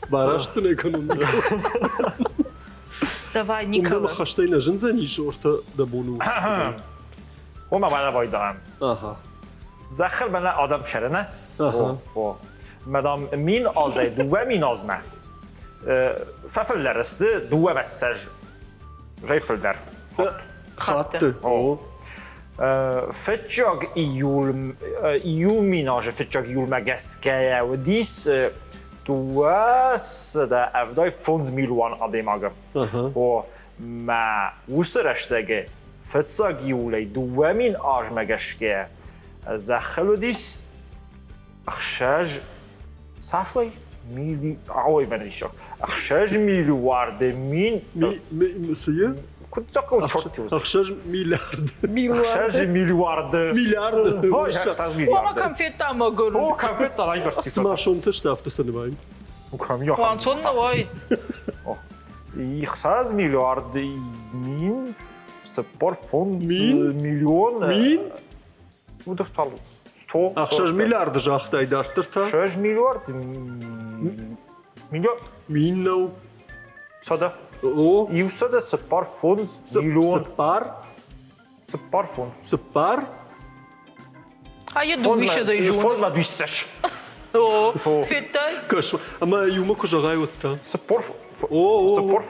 Бараст дын ӕй кӕнон. Давай, Николас. Хӕстӕй нӕ зындзӕнис, ортӕ дӕ бон у. Ома мӕнӕ байдаӕм. Ага. Зӕххыл мӕнӕ адӕм цӕры, О, о. Мадам мин азӕй 2000 азмӕ фӕфылдӕр сты дыууӕ мӕссӕж жай фылдӕр. Хатты. О. Фыццаг июль иу мин азы фыццаг июлмӕ гӕсгӕйӕ уыдис 275 милуан адӕймагы. О, мӕ уыцы рӕстӕгы фыццаг июлӕй 2000 азмӕ гӕсгӕ зӕххыл уыдис ӕхсӕз цас уай? Мили ой мӕнӕ диссаг. Ӕхсӕз миллиарды мин Цы йе? Куыд дзӕкъул чорт Ӕхсӕз миллиарды. Ӕхсӕз миллиарды. Миллиарды. Ой, ӕхсӕз миллиарды. Ома конфеттӕ мӕгуыр. О, конфеттӕ райгуырдти. Цыма сомты сты афтӕ сӕ нымайын. Уанцон нӕ уаид. Ӕхсӕз миллиарды мин 45 миллион. Мин? Уыдыхтал сто. Ӕхсӕз миллиарды загътай дарддӕр та? Ӕхсӕз миллиард миллион. Мин нӕу. Сӕдӕ. О. Иу сӕдӕ цыппар фондз миллион. Цыппар? Цыппар фондз. Цыппар? А йӕ дыууиссӕдзӕй зоны. Фондзмӕ дуиссӕс. О, федтай? Кӕс, ӕмӕ иумӕ куы зӕгъай, уӕд та? Цыппор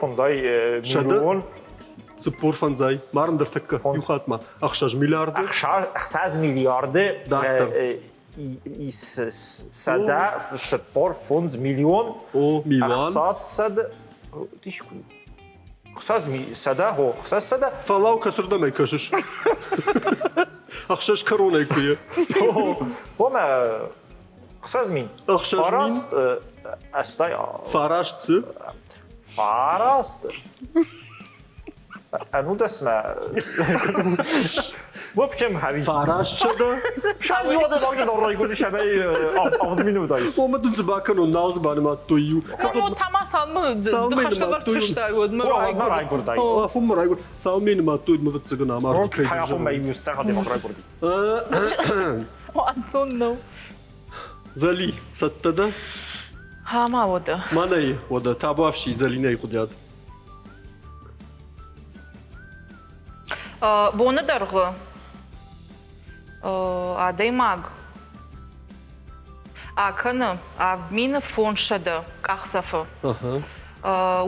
фондзай миллион. Цыппор фӕндзай. Марын дӕр тӕккӕ иу хатт ма. Ӕхсӕз миллиарды. Ӕхсӕз миллиарды. Дарддӕр. Сӕдӕ цыппор фондз миллион. О, милуан. Ӕхсӕз сӕдӕ. Ӕхсӕз сӕдӕ, о, ӕхсӕз сӕдӕ. Фӕлӕу, кӕцырдӕм ӕй кӕсыс? Ӕхсӕз кӕронӕй куы Омӕ ӕхсӕз мин. Ӕхсӕз мин? Фараст ӕстай. Фараст цы? Фараст Ӕнудӕсмӕ. В общем, Фараст сӕдӕ? Шамиоды багды райгуырди сӕмӕй авд минутай. Омӕ дын цы бакӕнон, нал дзы банымадтой иу. Ну, та ма цалынмӕ хӕстӕвӕрд фыстай, уӕдмӕ райгуырдай. Афонмӕ райгуырд. Цалынмӕ нымадтой, уӕдмӕ ӕвӕццӕгӕн амарди. Кӕй афонмӕ иу сцӕхадемаг райгуырди. Ӕнцон нӕу. Зӕли, цӕттӕ дӕ? Ма уӕдӕ. Мӕнӕй уӕдӕ табуафси Зӕлинӕйы хъуыдиад. Боны дӕргъы адӕймаг акӕны 7500 къахдзӕфы.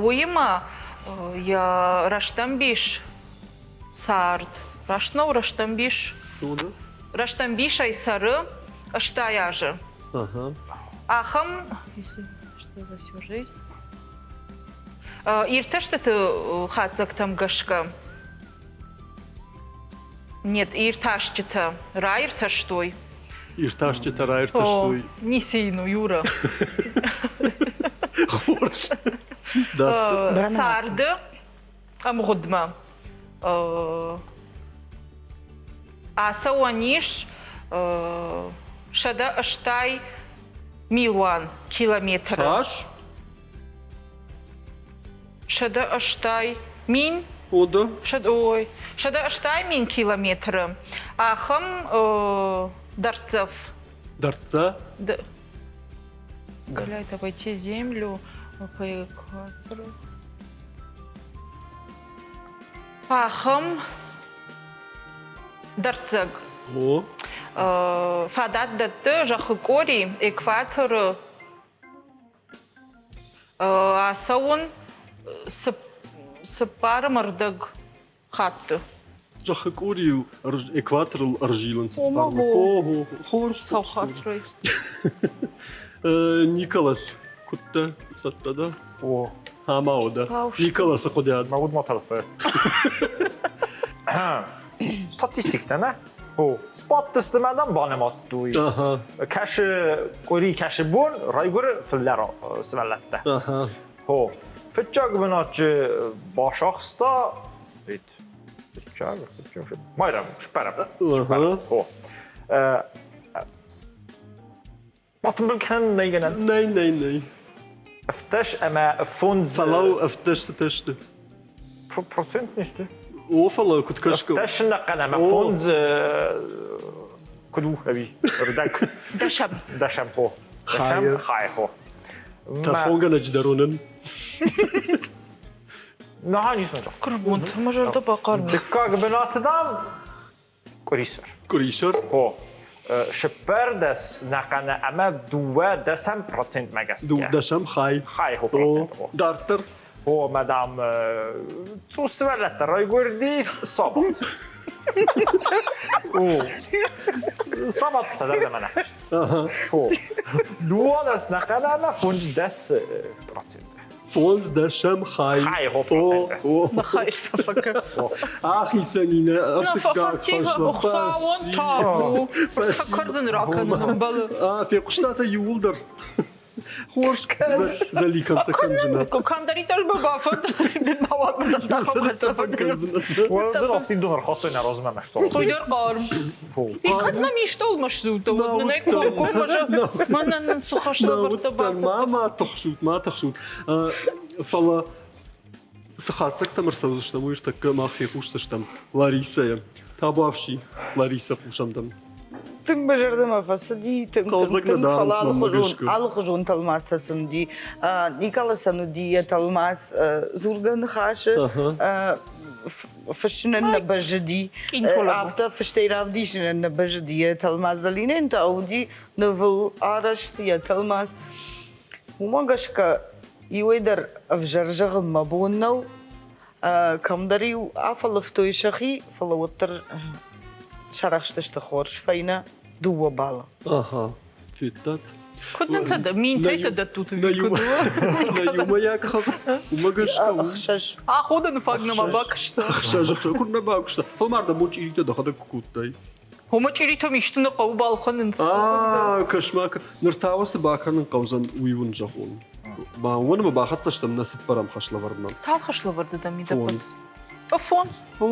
Уыимӕ йӕ рӕстӕмбис цард. Раст нӕу рӕстӕмбис? Рӕстӕмбисӕй цӕры 80 азы. Ахӕм что за всю жизнь? Иртӕстыты хатдзӕгтӕм гӕсгӕ нет, иртасджытӕ раиртӕстой. Иртасджытӕ раиртӕстой. Ницы йын у, Юра. Хорз. Царды ӕмгъуыдмӕ ацӕуӕн ис 180 милуан километры. Цас? 180 мин. Ода? Ой, 180 мин километры. Ахӕм дӕрддзӕф. Дӕрддзӕ? Позволяет обойти Землю по экватору. Ахӕм дӕрддзӕг. О. Фадат дӕтты зӕххы къори экваторы ацӕуын цыппарӕм ӕрдӕг хатты. Зӕххы къорийыл экваторыл ӕрзилын цыппармӕ. Ого, хорз. Саухатрой. Николас, куыд дӕ? Цӕттӕ дӕ? О. Ӕмӕ о дӕ. Николасы хъуыдиад. Мӕ уд ма тӕлфы. Статистиктӕ, нӕ? О, сбадтысты мӕ дам банымадтой. Кӕсы къуыри, кӕсы бон райгуыры фылдӕр сывӕллӕттӕ. Хо, фыццаг бынатчы бацахста Itt. Фыццаг, фыццаг, Майрӕм, цыппӕрӕм. Цыппӕрӕм. Хо. Батымбыл кӕнын нӕй гӕнӕн? Нӕй, нӕй, нӕй. Ӕфтӕс ӕмӕ фондз... Фӕлӕу, ӕфтӕс цытӕ сты? Процент не сты. О, фӕлӕ куыд кӕсгӕ? Ӕфтӕс нӕхъӕн ӕмӕ фондз куыд у ӕви? Рдӕг. Дӕсӕм. Дӕсӕм, хо. Дӕсӕм хай, хо. Тӕрхонгӕнӕджы дӕр уынын. Нагъ ницы мын Куырмонты мӕ зӕрдӕ бахъарм. Дыккаг бынаты дам къуырисӕр. Къуырисӕр? О. Сыппӕрдӕс нӕхъӕнӕ ӕмӕ дыууӕ дӕсӕм процентмӕ гӕсгӕ. Дыууӕдӕсӕм хай. Хай, хо процент. О. Дарддӕр? О, мадам, цъус сывӕллӕттӕ райгуырдис сабат. О. Сабат сӕ зӕрдӕмӕ нӕ фыст. О. Дыууадӕс нӕхъӕнӕ ӕмӕ фондздӕс проценты. Фондз дӕсӕм хай. Хай хо проценты. Нахай сафака. Ахицӕн и нӕ ӕртыккаг Хуыцауон табу. Фӕкӕрдзын ракӕнын ӕмбӕлы. Фехъуыстатӕ иууылдӕр. Хорз, Зӕликӕм цы кӕндзынӕ? Кӕмдӕриддӕр мӕ бафӕнды, Уӕлдӕр афтид дон ӕрхастой нӕ размӕ мӕ стъол. Той дӕр хъарм. И кӕд нӕм истӕуыл мӕсдзутӕ, уӕд нын ӕй комкоммӕ мӕнӕн нын цы хӕслӕвӕрдтӕ бацыд. Ма ма тыхсут, ма тыхсут. Фӕлӕ цы хатдзӕгтӕм ӕрцӕудзыстӕм, уый ӕртӕккӕ мах фехъусдзыстӕм Ларисӕйӕ. Табуафси, Ларисӕ, хъусӕм дӕм. Тынг мӕ зӕрдӕмӕ фӕцыди, тынг, тынг, тынг, фӕлӕ алыхуызон, алыхуызон тӕлмацтӕ сын уыди. Николасӕн уыди йӕ тӕлмац дзургӕ ныхасы, фыссынӕн нӕ бӕззыди, афтӕ фыстӕй равдисынӕн нӕ бӕззыди йӕ тӕлмац. Зӕлинӕн та уыди нывыл арӕзт йӕ тӕлмац. Уымӕ гӕсгӕ иуӕй дӕр ӕвзӕр зӕгъын мӕ бон нӕу, Кӕмдӕр-иу афӕлывтой сӕхи, фӕлӕ уӕддӕр сарӕхстысты хорз фӕйнӕ дыууӕ балы. Ага, федтат? Куыд нын сӕ минтӕй сӕ дӕттут? Нӕ иумӕйаг уымӕ гӕсгӕ Ӕхсӕз. Аходӕны фаг нӕма бакуыста. Ӕхсӕз, ӕхсӕз, куыд нӕ бакуыста. Фӕлӕ ма дӕ бон чъиритӕ дӕхӕдӕг куы кодтай. Уымӕ чъиритӕм исты нӕ хъӕуы балхӕнын. А, кӕс-ма, ныр та уӕ цы бакӕнын хъӕудзӕн, уый уын зӕгъон. Ба, уымӕн ӕмӕ бахӕццӕ стӕм нӕ цыппӕрӕм хӕслӕвӕрдмӕ. Цал хӕслӕвӕрды дӕм и Фондз. Фондз? О.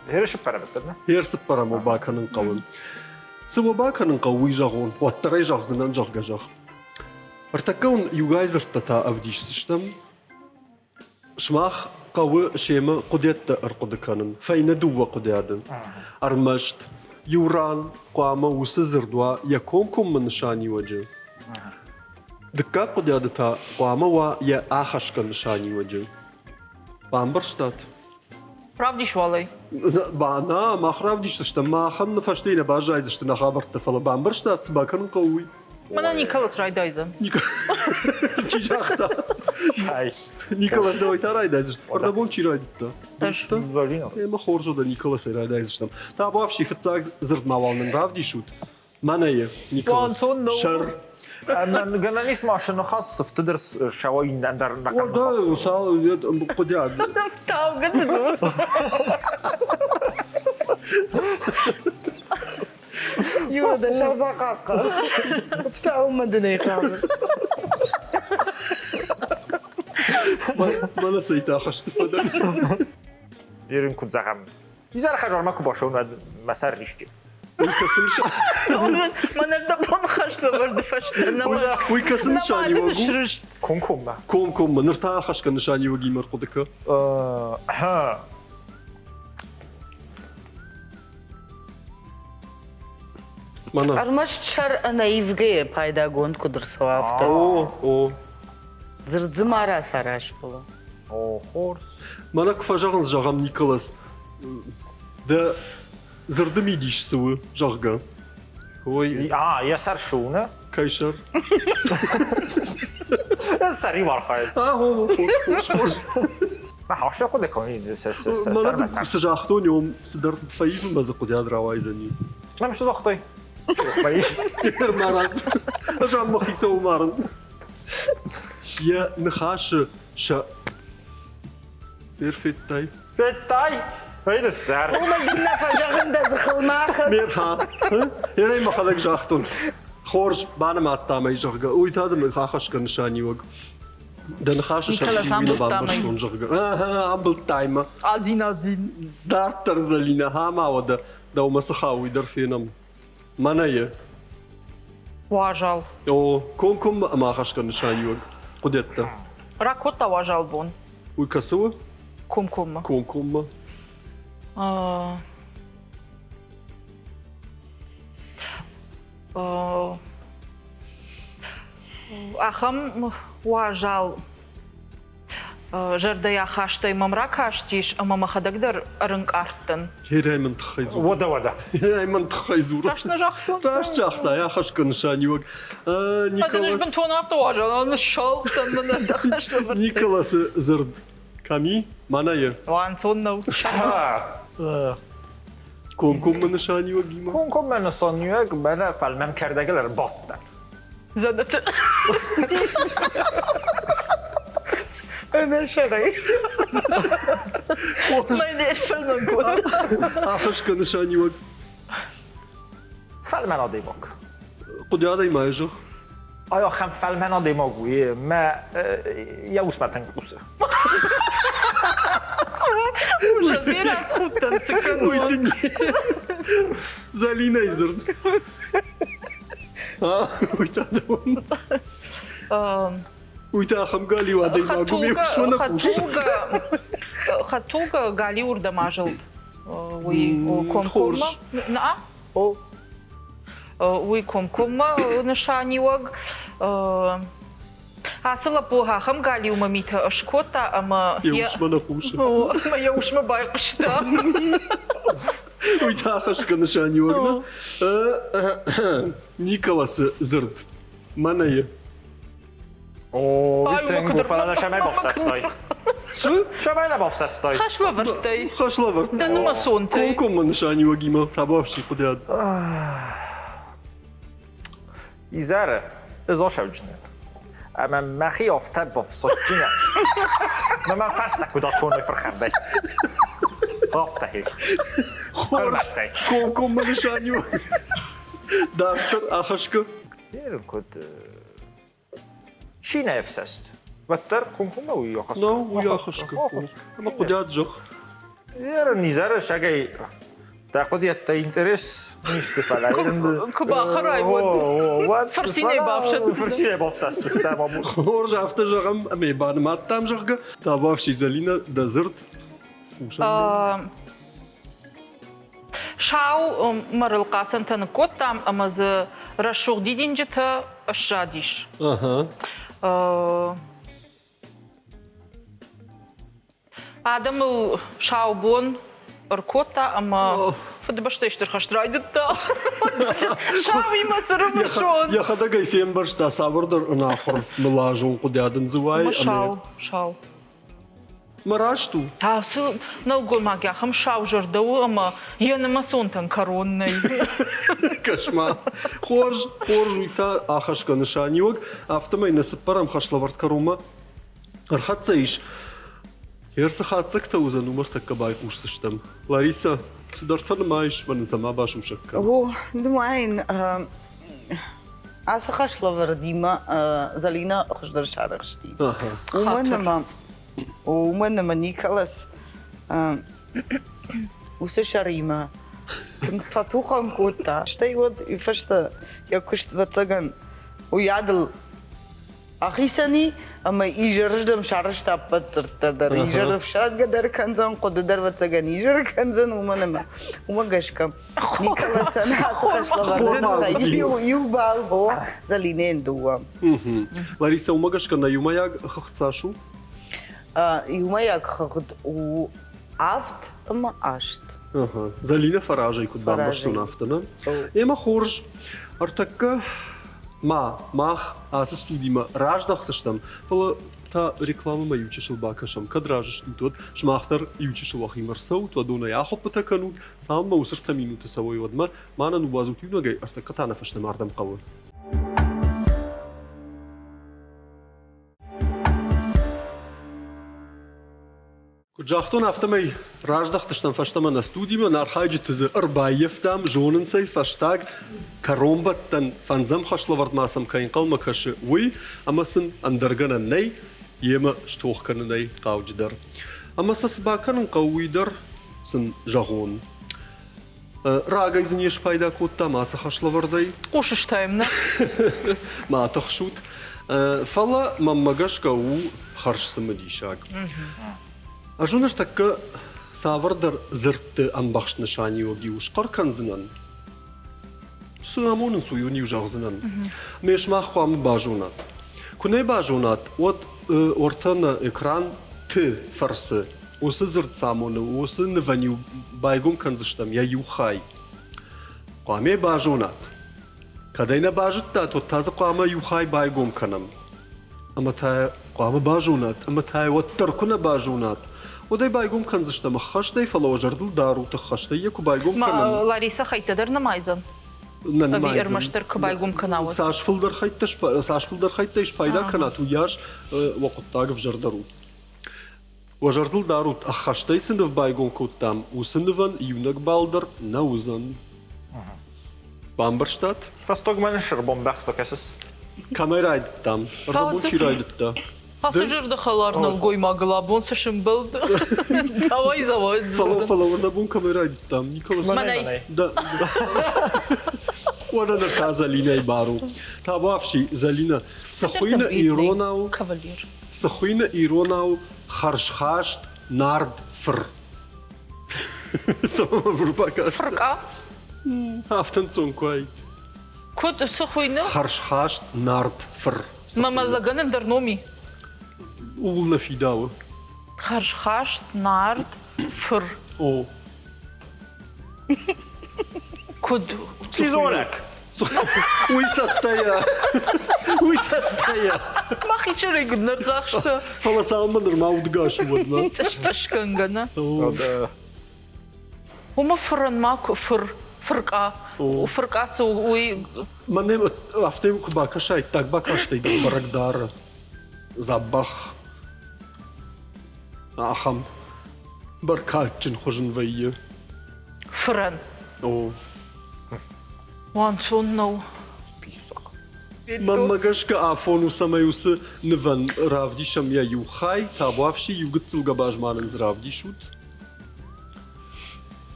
Гъер цыппӕрӕм стыр, нӕ? Гъер цыппӕрӕм уӕ бакӕнын хъӕуы. Цы уӕ бакӕнын хъӕуы, уый зӕгъон. Уӕддӕр ӕй зӕгъдзынӕн, зӕгъгӕ зӕгъ. Ӕртӕккӕ уын иугай дзырдтӕ та ӕвдисдзыстӕм. Сымах хъӕуы семӕ хъуыдиӕдтӕ ӕрхъуыды кӕнын, фӕйнӕ дыууӕ хъуыдиады. Ӕрмӕст иу ран хъуамӕ уыцы дзырд уа йӕ комкоммӕ нысаниуӕджы. Дыккаг хъуыдиады та хъуамӕ уа йӕ ахӕсгӕ нысаниуӕджы. Бамбӕрстат? Равдис уал ӕй. Ба, нӕ, мах равдисдзыстӕм, махӕн фӕстейы нӕ баззайдзысты нӕ хабӕрттӕ, фӕлӕ бамбӕрстат, цы бакӕнын хъӕуы, уый? Мӕнӕ Николас райдайдзӕн. Чи загъта? Николас давай та райдайдзыс. Ӕрдӕбон чи райдыдта? Залина. Ӕмӕ хорз уыд, Николасӕй райдайдзыстӕм. Табуафси, фыццаг дзырд ма уал нын равдисут. Мӕнӕ Николас. Сӕр. Гӕнӕн ис машины хӕс сыфты дӕр сӕуа ӕндӕр О, да, цал хъуыдиаг. Таугӕ дын Иу дӕ сӕр бахъахъхъӕ. Фтауынмӕ дын ӕй хъавы. Мӕнӕ цӕйтӕ хӕсты фӕдӕн. Ерын куыд зӕгъӕм, изӕры хӕдзармӕ куы бацӕуын, уӕд мӕ сӕр рисчы. Уый кӕцы нысан? Мӕнӕ дӕ бон хӕслӕвӕрды фӕстӕ Уый кӕцы нысаниуӕг у? срыст. Комкоммӕ. Комкоммӕ. Ныр та ахӕсгӕ нысаниуӕгимӕ ӕрхъуыды кӕ. Мӕнӕ. Ӕрмӕст сӕр ӕнӕивгӕйӕ пайдагонд куыд ӕрцӕуа, афтӕ. О, о. Дзырд дзы ма рацараз, фӕлӕ. О, хорз. Мӕнӕ куы фӕзӕгъынц, зӕгъӕм, Николас, дӕ дзырды мидис цы у, зӕгъгӕ. Ой. А, йӕ сӕр шы у, нӕ? Кӕй сӕр? Сӕр иу архайд. А, о, хорз, хорз, хорз. Мӕ хӕссы хъуыды кӕнын, Мӕнӕ цы загътон, уым цыдӕр фӕивынмӕ дзы хъуыдиад рауайдзӕни. Мӕм цы загътай? Марадз. Ӕз ам мӕхи цӕуыл марын? Йӕ ныхасы сӕ Федтай? Федтай? Эй, сэр. Уымӕй дын нӕ фӕзӕгъын дӕ дзыхыл ма хӕц. Мерха. Ерӕй мӕхӕдӕг загътон. Хорз, банымадтам ӕй, зӕгъгӕ. Уый та дын ахӕсгӕ нысаниуӕг. Дӕ ныхасы сӕр сиуи нӕ бамбӕрстон, зӕгъгӕ. Амбылдтай мӕ. Один один. Дарддӕр Зӕлинӕ, ма уӕдӕ дӕумӕ цы хауы, уый дӕр фенӕм. Мӕнӕ йӕ. Уазал. О, комкоммӕ ӕмӕ ахӕсгӕ нысаниуӕг. Хъуыдӕттӕ. Ракодта уазал бон. Уый кӕцы у? Комкоммӕ. Комкоммӕ. Ахӕм уазал зӕрдӕйы ахастӕй мӕм ракастис ӕмӕ мӕхӕдӕг дӕр ӕрынкъардтӕн. Херӕй мын тыххӕй дзуры. Уӕдӕ, уӕдӕ. Херӕй мын тыххӕй дзуры. Раст нӕ загътон? Раст загъта, ахӕсгӕ нысаниуӕг. Николас... бынтон афтӕ уазал, ныссалдтӕн мын ӕндӕхӕслӕвӕрдтӕй. Николасы дзырд кӕм и? Мӕнӕ йӕ. Уанцон нӕу. Комкоммӕ нысаниуӕгимӕ? Комкоммӕ нысаниуӕг мӕнӕ фӕлмӕн кӕрдӕгыл ӕрбадтӕн. Дзӕнӕты. Ӕнӕсӕрӕй. Мӕн фӕлмӕн кодта. Ахӕсгӕ нысаниуӕг. Фӕлмӕн адӕймаг. Хъуыды адӕймаджы зӕгъ. Ай ахӕм фӕлмӕн адӕймаг у, мӕ йӕ усмӕ тынг хъусы. Уже бирӕ схудтӕн цы кӕнон. Зӕлинӕйы дзырд. Уый та дӕуӕн. Уый та ахӕм галиу адӕймаг у, ме усмӕ нӕ хъусы. Хӕдтулгӕ галиуырдӕм азылд. Уый комкоммӕ. Нӕ? Уый комкоммӕ нысаниуӕг. Ацы лӕппу ахӕм галиумӕ митӕ скодта ӕмӕ йӕ усмӕ нӕ хъусы. Ӕмӕ йӕ усмӕ байхъуыста. Уый та ахӕсгӕ нысаниуӕг нӕ? Николасы дзырд. Мӕнӕ йӕ. О, тынг у, фӕлӕ нӕ цӕмӕй бафсӕстай? Цы? Цӕмӕй нӕ бафсӕстай? Хӕслӕвӕрдтӕй. Хӕслӕвӕрдтӕй. Дӕ нымӕцонтӕй. Комкоммӕ нысаниуӕгимӕ табуафси хъуыдиад. Изӕры ӕз асӕуджынӕн. Ӕмӕ мӕхи афтӕ бафсадджынӕн. Мӕ мӕ фӕстӕ куыд атоной фырхӕрдӕй. Афтӕ хи. Хъӕрмӕстӕй. Комкоммӕ нысаниуӕг. Дарддӕр ахӕсгӕ. Ерын куыд Чи нӕ ӕфсӕст? Уӕддӕр комкоммӕ уый ахӕсгӕ. Нӕу, уый ахӕсгӕ. Ӕмӕ хъуыдиат зӕгъ. Ерын изӕры сагӕй дӕ хъуыдиӕттӕ интерес нисты, фӕлӕ Куы бахӕрай, уӕд фырцинӕй бафсӕддзынӕ. Фырцинӕй бафсӕддзыстӕм. Хорз, афтӕ зӕгъӕм, ӕмӕ банымадтам, зӕгъгӕ. Табуафси, Зӕлинӕ, дӕ дзырд хъусӕн. Сау мӕрыл хъацӕнтӕ ныккодтам ӕмӕ дзы рӕсугъд дидинджытӕ ссадис. Адӕмыл сау бон ӕркодта ӕмӕ Фыдыбӕстӕйы Стыр хӕст райдыдта. Сауимӕ цырымысон. Йӕхӕдӕг ӕй фембӕрста цавӕрдӕр ӕнахуыр мылазон хъуыдиад ын дзы уайы. Сау, сау. Мӕ раст у. Ацы нӕлгоймаг ахӕм сау зӕрдӕ у ӕмӕ йӕ нымӕцонтӕн кӕрон нӕй. Кӕс-ма, хорз, хорз, уый та ахӕсгӕ нысаниуӕг. Афтӕмӕй нӕ цыппӕрӕм хӕслӕвӕрд кӕронмӕ ӕрхӕццӕ ис. Гъер цы хатдзӕгтӕ уыдзӕн, уым ӕртӕккӕ байхъусдзыстӕм. Ларисӕ, цыдӕртӕ нымайыс, мӕнӕн цӕмӕ басусӕг кӕн. О, нымайын. Ацы хӕслӕвӕрдимӕ Зӕлинӕ хуыздӕр сарӕхсти. Уымӕн ӕмӕ уымӕн ӕмӕ Николас уыцы сӕримӕ тынг фӕтухӕн кодта. Стӕй уӕд фӕстӕ йӕ куыст, ӕвӕццӕгӕн, уыйадыл. Ахицӕн и, ӕмӕ изӕрыздӕм сарӕзта ӕппӕт дзырдтӕ дӕр. Изӕр ӕфсадгӕ дӕр кӕндзӕн, хъуыды дӕр, ӕвӕццӕгӕн, изӕр кӕндзӕн, уымӕн ӕмӕ уымӕ гӕсгӕ Николасӕн ацы хӕслӕвӕрды тыххӕй иу балл хо, Зӕлинӕйӕн дыууӕ. Ларисӕ, уымӕ гӕсгӕ нӕ иумӕйаг хыгъд цас у? Иумӕйаг хыгъд у авд ӕмӕ аст. Зӕлинӕ фӕразӕй куыд бамбӕрстон, афтӕ нӕ? Ӕмӕ хорз, ӕртӕккӕ ма мах ацы студимӕ раздӕхдзыстӕм, фӕлӕ та рекламӕмӕ иучысыл бакӕсӕм. Кӕд разы стут, уӕд сымах дӕр иучысыл уӕхимӕ ӕрцӕут, уӕдонӕй ахуыппытӕ кӕнут, цалынмӕ уыцы ӕртӕ минуты цӕуой, уӕдмӕ ма нӕ ныууадзут иунӕгӕй, ӕртӕккӕ та нӕ фӕстӕмӕ ардӕм хъӕуы. Куыд загътон, афтӕмӕй раздӕхтыстӕм фӕстӕмӕ нӕ студимӕ, нӕ архайджыты дзы ӕрбаййӕфтам, зонынц ӕй, фӕстаг кӕронбӕттӕн фӕндзӕм хӕслӕвӕрдмӕ сӕм кӕй ӕнхъӕлмӕ кӕсы, уый, ӕмӕ сын ӕндӕр гӕнӕн нӕй, йемӕ стох кӕнынӕй хъауджыдӕр. Ӕмӕ сӕ цы бакӕнын хъӕуы, уый дӕр сын зӕгъон. Рагӕй дзы не спайда кодтам ацы хӕслӕвӕрдӕй. Хъусыстӕм нӕ? Ма тыхсут. Фӕлӕ мӕнмӕ гӕсгӕ у хӕрз цымыдисаг. Ӕз уын ныртӕккӕ цавӕрдӕр дзырдты ӕмбӕхст нысаниуӕг-иу схъӕр кӕндзынӕн. Цы амонынц, уый уын-иу зӕгъдзынӕн. Ме сымах хъуамӕ базонат. Куы нӕ базонат, уӕд уӕртӕ нӕ экран Т фӕрцы Уыцы дзырд цы амоны, уыцы нывӕн-иу байгом кӕндзыстӕм йӕ иу хай. Хъуамӕ базонат. Кӕд ӕй нӕ базыдтат, уӕд та дзы хъуамӕ иу хай байгом кӕнӕм. Ӕмӕ та хъуамӕ базонат, ӕмӕ та уӕддӕр куы нӕ базонат, уӕд ӕй байгом кӕндзыстӕм ӕххӕстӕй, фӕлӕ уӕ зӕрдыл дарут, ӕххӕстӕй йӕ куы байгом кӕнӕм. Ларисӕ хӕйттӕ дӕр нымайдзӕн? Нӕ нымайдзӕн. Ӕрмӕстдӕр куы байгом кӕна, уӕд? Цас фылдӕр хӕйттӕ, цас фылдӕр хӕйттӕй спайда кӕнат, уыйас уӕ хъуыддаг ӕвзӕрдӕр у. Уӕ зӕрдыл дарут, ӕххӕстӕй цы ныв байгом кодтам, уыцы нывӕн иунӕг балл дӕр нӕ уыдзӕн. Бамбӕрстат? Фӕстагмӕ ныссырбомбӕхста кӕсыс? Кӕмӕй райдыдтам? Ӕрдӕбон чи райдыдта? Ацы зӕрдӕхӕлар нӕлгоймагыл абон цы сымбӕлд? Давай, давай. Фӕлӕ, фӕлӕ ӕрдӕбон кӕмӕй райдыдтам? Николас? Мӕнӕй. Да. Уӕдӕ ныр та Зӕлинӕйы бар у. Табуафси, Зӕлинӕ, цы хуыйны иронау? Кавалер. Цы хуыйны иронау хӕрзхаст нард фыр? Фыркъа? Афтӕ ӕнцон куы уаид. Куыд, цы хуыйны? Хӕрзхаст нард фыр. Мӕ мӕллӕгӕн ӕндӕр ном и? Ууыл нӕ фидауы. Хӕрзхаст нард фыр. О. Куыд? Сезонӕг. Уый цӕттӕйӕ. Уый цӕттӕйӕ. Мӕхи чырӕй куыд нӕрдзӕхста. Фӕлӕ цалынмӕ нырма удгас у, уӕдмӕ. Цъыс-цъысгӕнгӕ, нӕ? Уымӕ фырӕн ма куы фыр, фыркъа. Фыркъа цы у, уый... Мӕнӕ афтӕ куы бакӕсай, так бакастӕй дӕр бӕрӕг дары. Дзӕбӕх. Ахӕм бӕркадджын хуызын вӕййы. Фырӕн. О. Уанцон нӕу. Мӕнмӕ гӕсгӕ афон у, цӕмӕй уыцы нывӕн равдисӕм йӕ иу хай, табуафси, иу гыццыл гӕбаз ма нын дзы равдисут.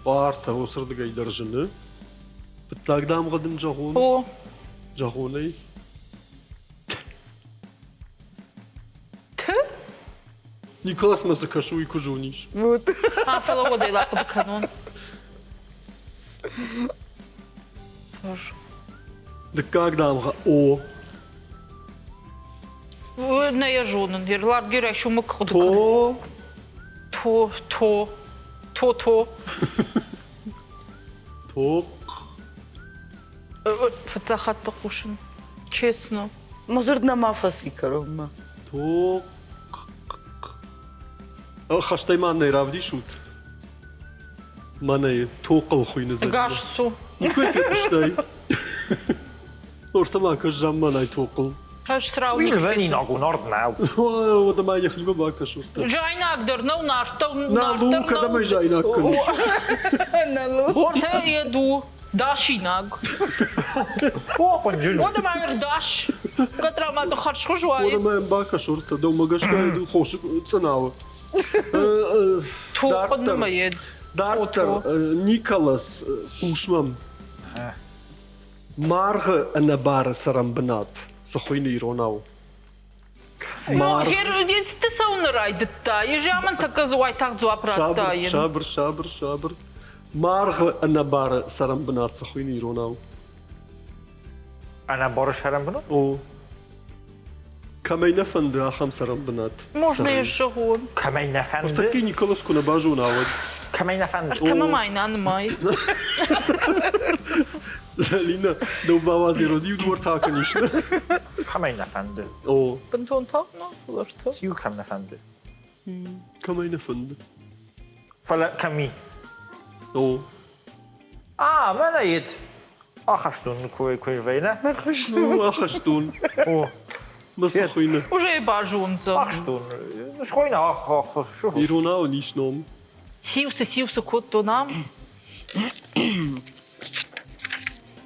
Бартӕ уыцырдыгӕй дӕр зыны. Фыццаг дамгъӕ дын зӕгъон? О. Зӕгъон ӕй. Т? Николасмӕ цы кӕсы, уый куы зонис. Вот. А, фӕлӕ уӕдӕй лахъуыды кӕнон. Дыккаг дамгъӕ О. Нӕ йӕ зонын. Ерларги райсомы хъуыды То. То, то, то, то. Тохъ. Фыццаг хатт хъусын. Честно. Мӕ дзырд нӕма фӕци кӕронмӕ. Тохъ. Хӕстӕй ма нӕ равдисут. Мӕнӕ тохъыл хуыйны дзырд. Ӕгас цу. Никуы фехъуыстай? Ортӕ ма кӕс замманай тохъыл. Уый лвӕнинаг у, нард нӕу. Уӕдӕ ма йӕхимӕ бакӕс ортӕ. Жайнаг дӕр нӕу, нард дӕр нӕу. Кӕдӕм ӕй жайнаг кӕныс? Ортӕ йед у дасинаг. О, хъуынджын. Уӕдӕ ма ӕрдас. Кӕд рамады хӕрзхуыз уаид. Уӕдӕ ма йӕм бакӕс ортӕ, дӕумӕ гӕсгӕ хосы цъынауы. Дарддӕр Николас, хъус мӕм. Маргъы ӕнӕбары цӕрӕнбынат цы хуыйны иронау? Ты цӕуын райдыдта. Езӕмӕн тӕккӕ уайтагъд дзуапп радта. Сабыр, сабыр, сабыр. Маргъы ӕнӕбары цӕрӕнбынат цы хуыйны иронау? Ӕнӕбары цӕрӕнбынат? О. Кӕмӕй нӕ фӕнды ахӕм цӕрӕнбынат? Можно я зӕгъон? Кӕмӕй нӕ фӕнды? Ныртӕккӕ Николас куы нӕ базона, уӕд. Кӕмӕй нӕ фӕнды? Ӕртӕмӕ ма йын анымай. Зӕлинӕ, дӕу бауадзирод иу дуар та кӕнис, нӕ? Кӕмӕй нӕ фӕнды? О. Бынтон тагъд нӕ, фӕлӕ ртӕ. Цъиу кӕм нӕ фӕнды? Кӕмӕй нӕ фӕнды? Фӕлӕ кӕми? О. А, мӕнӕ ед ахӕстон куы куы вӕйнӕ. Ну, ахӕстон. О. Ма цы хуыйны? Уже базондзӕн. Ахстон. Схойна, ах, ах, шу. Иронау ис ном. Сиусы, сиусы кодтон ам.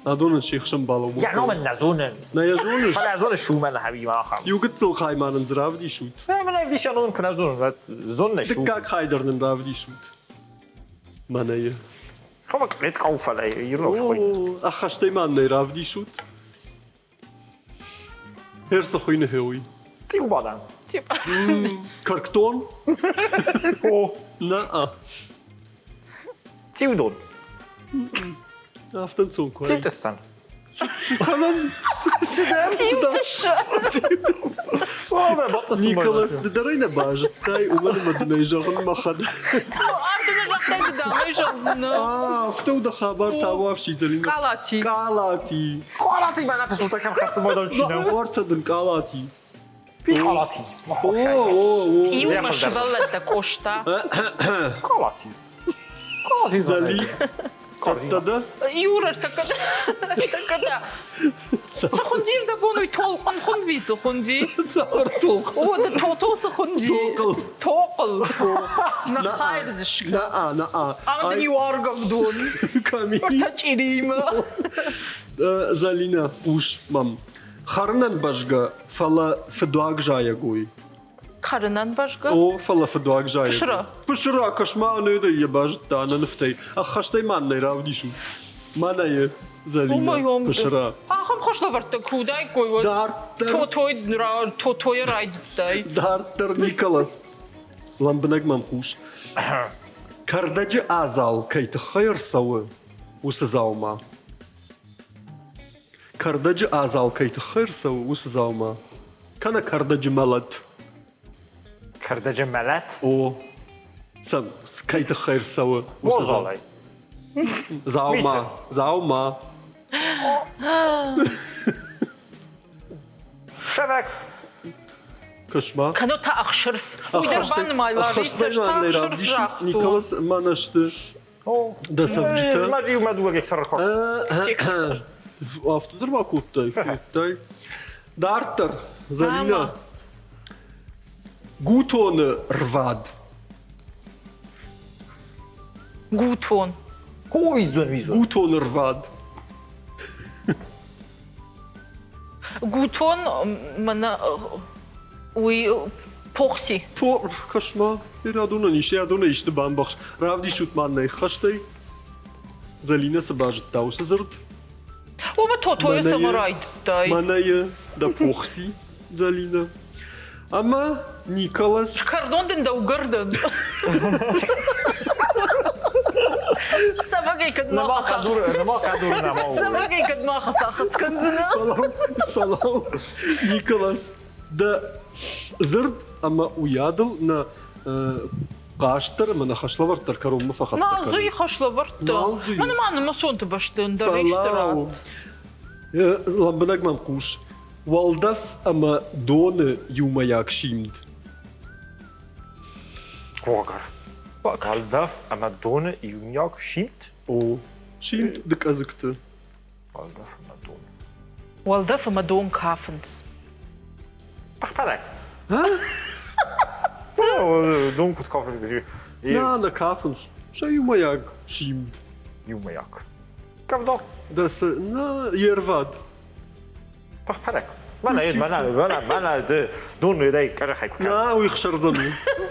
Адонӕн се хсӕн балӕууын. Йӕ ном ын нӕ зонын. Нӕ йӕ зоныс? Фӕлӕ зоныс, уымӕн хӕбиба ахӕм. Иу гыццыл хай ма нын дзы равдисут. Мӕн ӕвдисӕн уын куы нӕ зонын, уӕд зонын ис. Дыккаг хай дӕр нын равдисут. Мӕнӕ йӕ. Хъуамӕ кълет хъӕуы, фӕлӕ ирон схуыйны. Ӕххӕстӕй ма нын ӕй равдисут. Хер цы хуыйны хеуый? Цъиубадӕн. Кӕркдон? О. Нӕ. Цъиудон. Афтӕ ӕнцон куы. Цъиутыссӕн. Кӕнӕн цыдӕр. Николас, ды дӕр ӕй нӕ базыдтай, уымӕн ӕмӕ дын ӕй зӕгъын мӕхӕдӕг. Афтӕ нӕ загътай, ды дам ӕй зӕгъдзынӕ. Афтӕ у дӕ хабар тауӕфси, Зӕлинӕ. Къалати. Къалати. Къалати мӕнӕ пысултӕ кӕм хӕссы модон чи нӕу. Уӕртӕ дын къалати. Къалати. О, о, о. Иумӕ сывӕллӕттӕ Къоста. Къалати. Къалати. Зӕли. Цӕттӕ дӕ? Юра, ӕртӕккӕ дӕ. Цы хуынди рдӕбон уый толхъын хуынди, цы хуынди? Цавӕр толхъын? О, ды тото цы хуынди? Тохъыл. Тохъыл. Нӕ-хайрдзыск. На-а, на-а. Ӕмӕ дын иу аргӕвдон. Кӕм и? Ӕртӕ чъириимӕ. Зӕлинӕ, хъус мӕм. Хӕрынӕн бӕзгӕ, фӕлӕ фыдуаг зайӕгой. Хӕрынӕн бӕзгӕ? О, фӕлӕ фыдуаг зайӕгой. Пысыра. Пысыра, кӕс-ма, ӕнӕдӕй йӕ базыдта ӕнӕ нывтӕй. Ӕххӕстӕй ма нӕ равдисут. Мӕнӕ йӕ, Зӕлинӕ, пысыра. Ахӕм хӕслӕвӕрдтӕ куы уыдаиккой, уӕд Дарддӕр... Тотой, Тотойӕ райдыдтай. Дарддӕр Николас. Лӕмбынӕг мӕм хъус. Кӕрдӕджы адзал кӕй тыххӕй ӕрцӕуы, уыцы дзаума. Кӕрдӕджы адзал кӕй тыххӕй ӕрцӕуы, уыцы дзаума. Кӕнӕ кӕрдӕджы мӕлӕт. Кӕрдӕджы мӕлӕт? О, сӕ кӕй тыххӕй ӕрцӕуы, уыцы Уазалӕй. Дзаума, дзаума. Шӕвӕг. Кӕс-ма. Кӕнӕ та ӕхсырф. Уый дӕр банымай, Ларисӕ, ӕхсырф загътон. Николас, мӕнӕ сты Дӕ цӕвджытӕ? Зымӕджы иумӕ дыууӕ гектары кост. Афтӕ дӕр ма кодтай, кодтай. Дарддӕр, Зӕлинӕ. Гутоны рвад. Гутон. Визон, визон. Гутоны рвад. Гутон мӕнӕ уый похси. По, кӕс-ма, Ирӕдонӕн ис, Ирӕдонӕй исты бамбӕхс. Равдисут ма нӕ хӕстӕй. Зӕлинӕ цы базыдта уыцы дзырд? Уымӕ Тотойы цӕмӕ райдыдтай? Мӕнӕ йӕ дӕ похси, Зӕлинӕ. Ӕмӕ Николас... Скӕрдон дын дӕугӕрдӕн. Цӕвӕгӕй кӕд ма Цӕвӕгӕй кӕд ма хӕцахӕц кӕндзынӕ? Фӕлӕуу, Николас, дӕ дзырд ӕмӕ уыйадыл нӕ хъазт дӕр ӕмӕ нӕ хӕслӕвӕрд дӕр кӕронмӕ фӕхӕццӕ Нал дзы и хӕслӕвӕрдтӕ. Мӕн ма нымӕцонты бӕсты ӕндӕр исты ратт. Лӕмбынӕг мӕм хъус. Уӕлдӕф ӕмӕ доны иумӕйаг симд. Когар. Уӕлдӕф ӕмӕ доны иумӕйаг симд? О, симд дыкъӕдзыгты. Уӕлдӕф ӕмӕ дон. Уӕлдӕф ӕмӕ дон кафынц. Пӕхпӕрӕг. Дон куыд кафынц? Нӕ, нӕ кафынц. Сӕ иумӕйаг симд. Иумӕйаг. Кӕвдо. Да цы, нӕ, йе рвад. Пӕхпӕрӕг. Мӕнӕ, мӕнӕ, мӕнӕ, мӕнӕ, ды дон уӕдай къӕрӕхӕй куы Нӕ, уый хсӕрдзӕн у.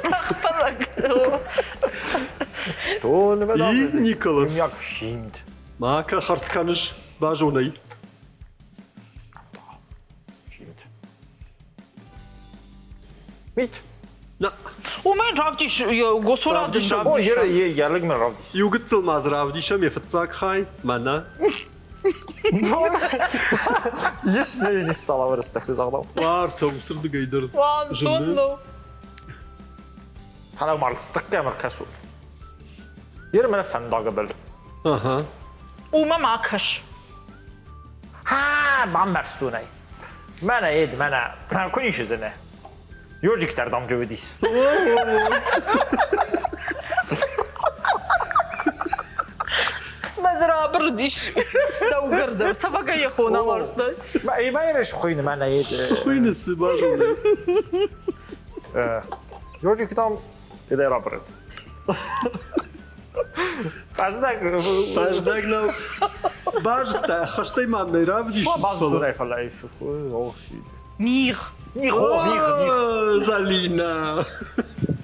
Пӕхпӕрӕг. Дон ӕмӕ И, Николас. Иумӕйаг симд. Ма кӕ хӕрд кӕныс, базон ӕй. Мит. На. Уымӕн равдис, Госура дын О, йӕ лӕг мын равдис. Иу гыццыл ма дзы равдисӕм йӕ фыццаг хай, мӕнӕ. Ес не не стала вырастахты загъдау. Уартӕ уыцырдыгӕй дӕр зыны. Фӕлӕ ма стыккӕм ӕркӕсут. Ер мӕ фӕндагы был. Ага. Уымӕ ма кӕс. Ха, бамбӕрстон ӕй. Мӕнӕ ед, мӕнӕ, куы ницы зыны. Ёрджиктӕр дам уыдис. Мӕ рабырдис дӕугӕрдӕм. Цӕвӕгӕй йӕ хона мардтай. Мӕ хуыйны мӕнӕ ед. Цы хуыйны, цы базоны? Ёрджик там Ты рабырыд. Фӕздӕг. Фӕздӕг нӕу. Базыдта, хӕстӕй ма нӕ равдис. Базыдтон ӕй, фӕлӕ Мигъ. Мигъ, о, мигъ, мигъ. Залина.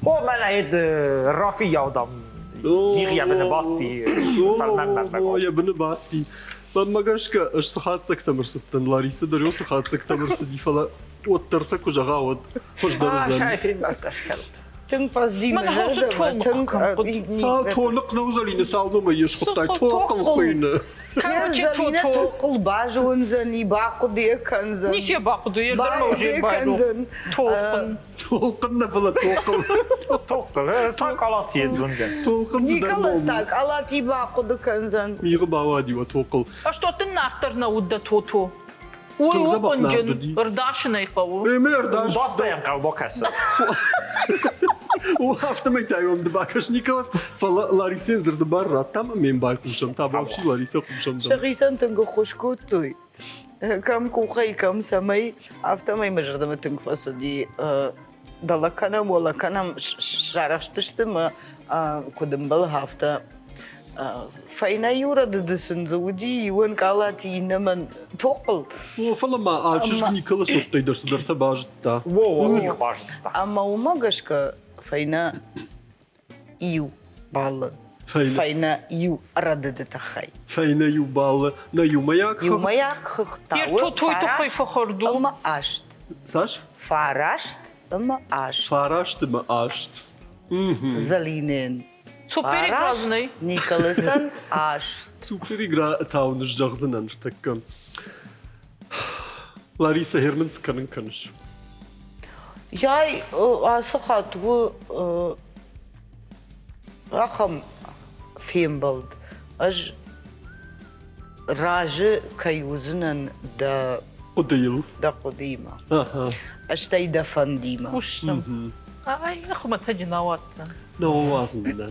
О, мӕнӕ ед Рафийау дам. Мигъ йӕ быны бадти, фӕлмӕн мӕнмӕ. О, йӕ быны бадти. Мӕнмӕ гӕсгӕ, ӕз цы хатдзӕгтӕм ӕрцыдтӕн, Ларисӕ дӕр цы хатдзӕгтӕм ӕрцыди, фӕлӕ уӕддӕр сӕ куы зӕгъа, уӕд хуыздӕр уыдзӕн. Сӕ фембӕлдтӕ скӕнут. Тынг фӕзди мӕ зӕрдӕмӕ, тынг. Цал тоныкъ нӕу Зӕлинӕ, цал номӕй йе схуыдтай тохъыл хуыйны. Зӕлинӕ тохъыл базондзӕни, бахъуыды кӕндзӕн. Ницы бахъуыды, йӕ зӕрдӕмӕ кӕндзӕн. Толхъын. Толхъын нӕ, фӕлӕ тохъыл. Тохъыл, та къалати дзундзӕн. Толхъын цыдӕр Николас та къалати бахъуыды кӕндзӕн. Мигъы бауади уӕ тохъыл. А что ты нарддӕр нӕ уыд дӕ тото? Уый у хъуынджын, ӕрдасын ӕй хъӕуы. Ӕмӕ ӕрдас. Баста йӕм хъӕуы бакӕсын. О, афтӕмӕй та йӕм ды бакӕс, Николас. Фӕлӕ Ларисӕйӕн дзырды бар радтам ӕмӕ йын байхъусӕм. Табуафси, Ларисӕ, хъусӕм дӕм. Сӕхицӕн тынг ӕххуыс кодтой. Кӕм къухӕй, кӕм цӕмӕй. Афтӕмӕй мӕ зӕрдӕмӕ тынг фӕцыди. Дӕлӕ кӕнӕм, уӕлӕ кӕнӕм сарӕхстысты мӕ куыд ӕмбӕлы, афтӕ фӕйнӕ иу рӕдыды сын дзы уыди, иуӕн къалати, иннӕмӕн тохъыл. О, фӕлӕ ма а чызг Николас уыдтӕй дӕр цыдӕртӕ базыдта. О, их базыдта. Ӕмӕ уымӕ гӕсгӕ фӕйнӕ иу баллы. Фӕйнӕ иу рӕдыды тыххӕй. Фӕйнӕ иу баллы. Нӕ иумӕйаг хыгъд? Иумӕйаг хыгъд та у той тыххӕй фӕхӕрд у. Ӕмӕ аст. Цас? Фараст ӕмӕ аст. Фараст ӕмӕ аст. Зӕлинен. Суперигра нӕй. Николасӕн аст. Суперигра тау ныззӕгъдзынӕн ныртӕккӕ. Лариса Герман цы кӕнын кӕныс? Яй ацы хатт у ахӕм фембӕлд. Ӕз разы кӕй уыдзынӕн дӕ хъуыдыйыл. Дӕ хъуыдыимӕ. Стӕй дӕ фӕндимӕ. Хъусӕм. Ай, хуымӕтӕджы нӕ уадздзӕн. Нӕ уадзын дӕ.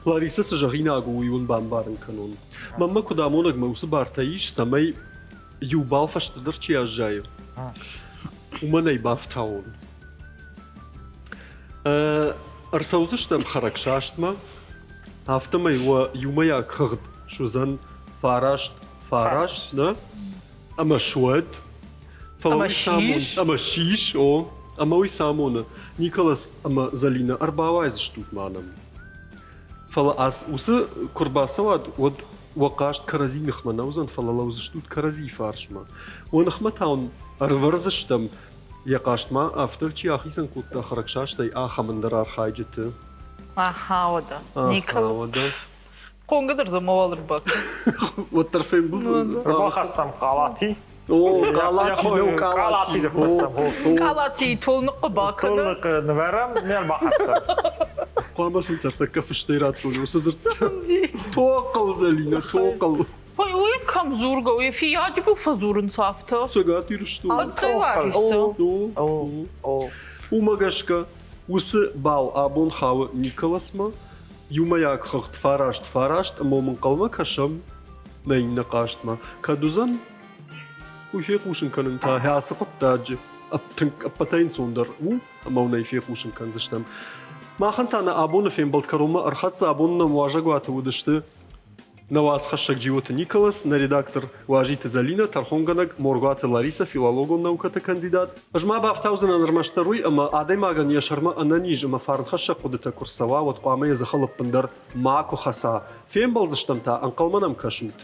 Ларисӕ цы зӕгъинаг у, уый уын бамбарын кӕнон. Мӕнмӕ куыд амонӕгмӕ уыцы бартӕ ис, цӕмӕй иу бал фӕстӕдӕр чи аззайы, уымӕн ӕй бафтауон. Ӕрцӕудзыстӕм хӕрӕгсастмӕ, афтӕмӕй уӕ иумӕйаг хыгъд суыдзӕн фараст фараст, нӕ? Ӕмӕ суӕд. Фӕлӕ Ӕмӕ уый самон, сис. ӕмӕ сис, о, ӕмӕ уый самоны, Николас ӕмӕ Зӕлинӕ ӕрбауайдзыстут ма нӕм. Фӕлӕ ац уыцы куы рбацӕуат, уӕд уӕ хъазт кӕрӕдзи ныхмӕ нӕ уыдзӕн, фӕлӕ лӕудзыстут кӕрӕдзи фарсмӕ. Уӕ ныхмӕ та уын ӕрывӕрдзыстӕм, йӕ хъазт ма афтӕ чи ахицӕн кодта хӕрӕгсастӕй, ахӕм ӕндӕр архайджыты. Аха, уӕдӕ. Аха, уӕдӕ. Хонгӕ дӕр дзы мауал ӕрбакӕн. Уӕддӕр фембылд. Ӕрбахӕссӕм къалати. О, къалати, нӕу къалати ныффыссӕм. Къалати толныхъхъы бакӕны. Толныхъы нывӕрӕм, не рбахӕссӕм. Хъуамӕ сын цӕртӕккӕ фыстӕй радтой уыцы дзырдтӕ. Тохъыл, Зӕлинӕ, тохъыл. Ой, уый кӕм дзургӕ, уый фиййаджы был фӕдзурынц афтӕ. Цӕгат Ирыстон. Уымӕ гӕсгӕ уыцы бал абон хауы Николасмӕ, Иумӕйаг хыгъд фараст фараст ӕмӕ уым ӕнхъӕлмӕ кӕсӕм нӕ иннӕ хъазтмӕ. Кӕд уыдзӕн, уый фехъусын кӕнын та ацы хъуыддаджы тынг ӕппӕтӕй ӕнцондӕр у ӕмӕ уын ӕй фехъусын кӕндзыстӕм. Махӕн та нӕ абоны фембӕлд кӕронмӕ ӕрхӕццӕ. Абон нӕм уазӕгуаты уыдысты Нӕ уацхӕссӕг Джиоты Николас, нӕ редактор Уазиты Зӕлинӕ, тӕрхонгӕнӕг Моргуаты Ларисӕ, филологон наукӕты кандидат. Ӕз ма бафтаудзынӕн ӕрмӕстдӕр уый, ӕмӕ адӕймагӕн йӕ сӕрмӕ ӕнӕниз ӕмӕ фарнхӕссӕг хъуыдытӕ куы рцӕуа, уӕд хъуамӕ йӕ дзыхыл ӕппындӕр макуы хӕца. Фембӕлдзыстӕм та, ӕнхъӕлмӕ нӕм кӕсут.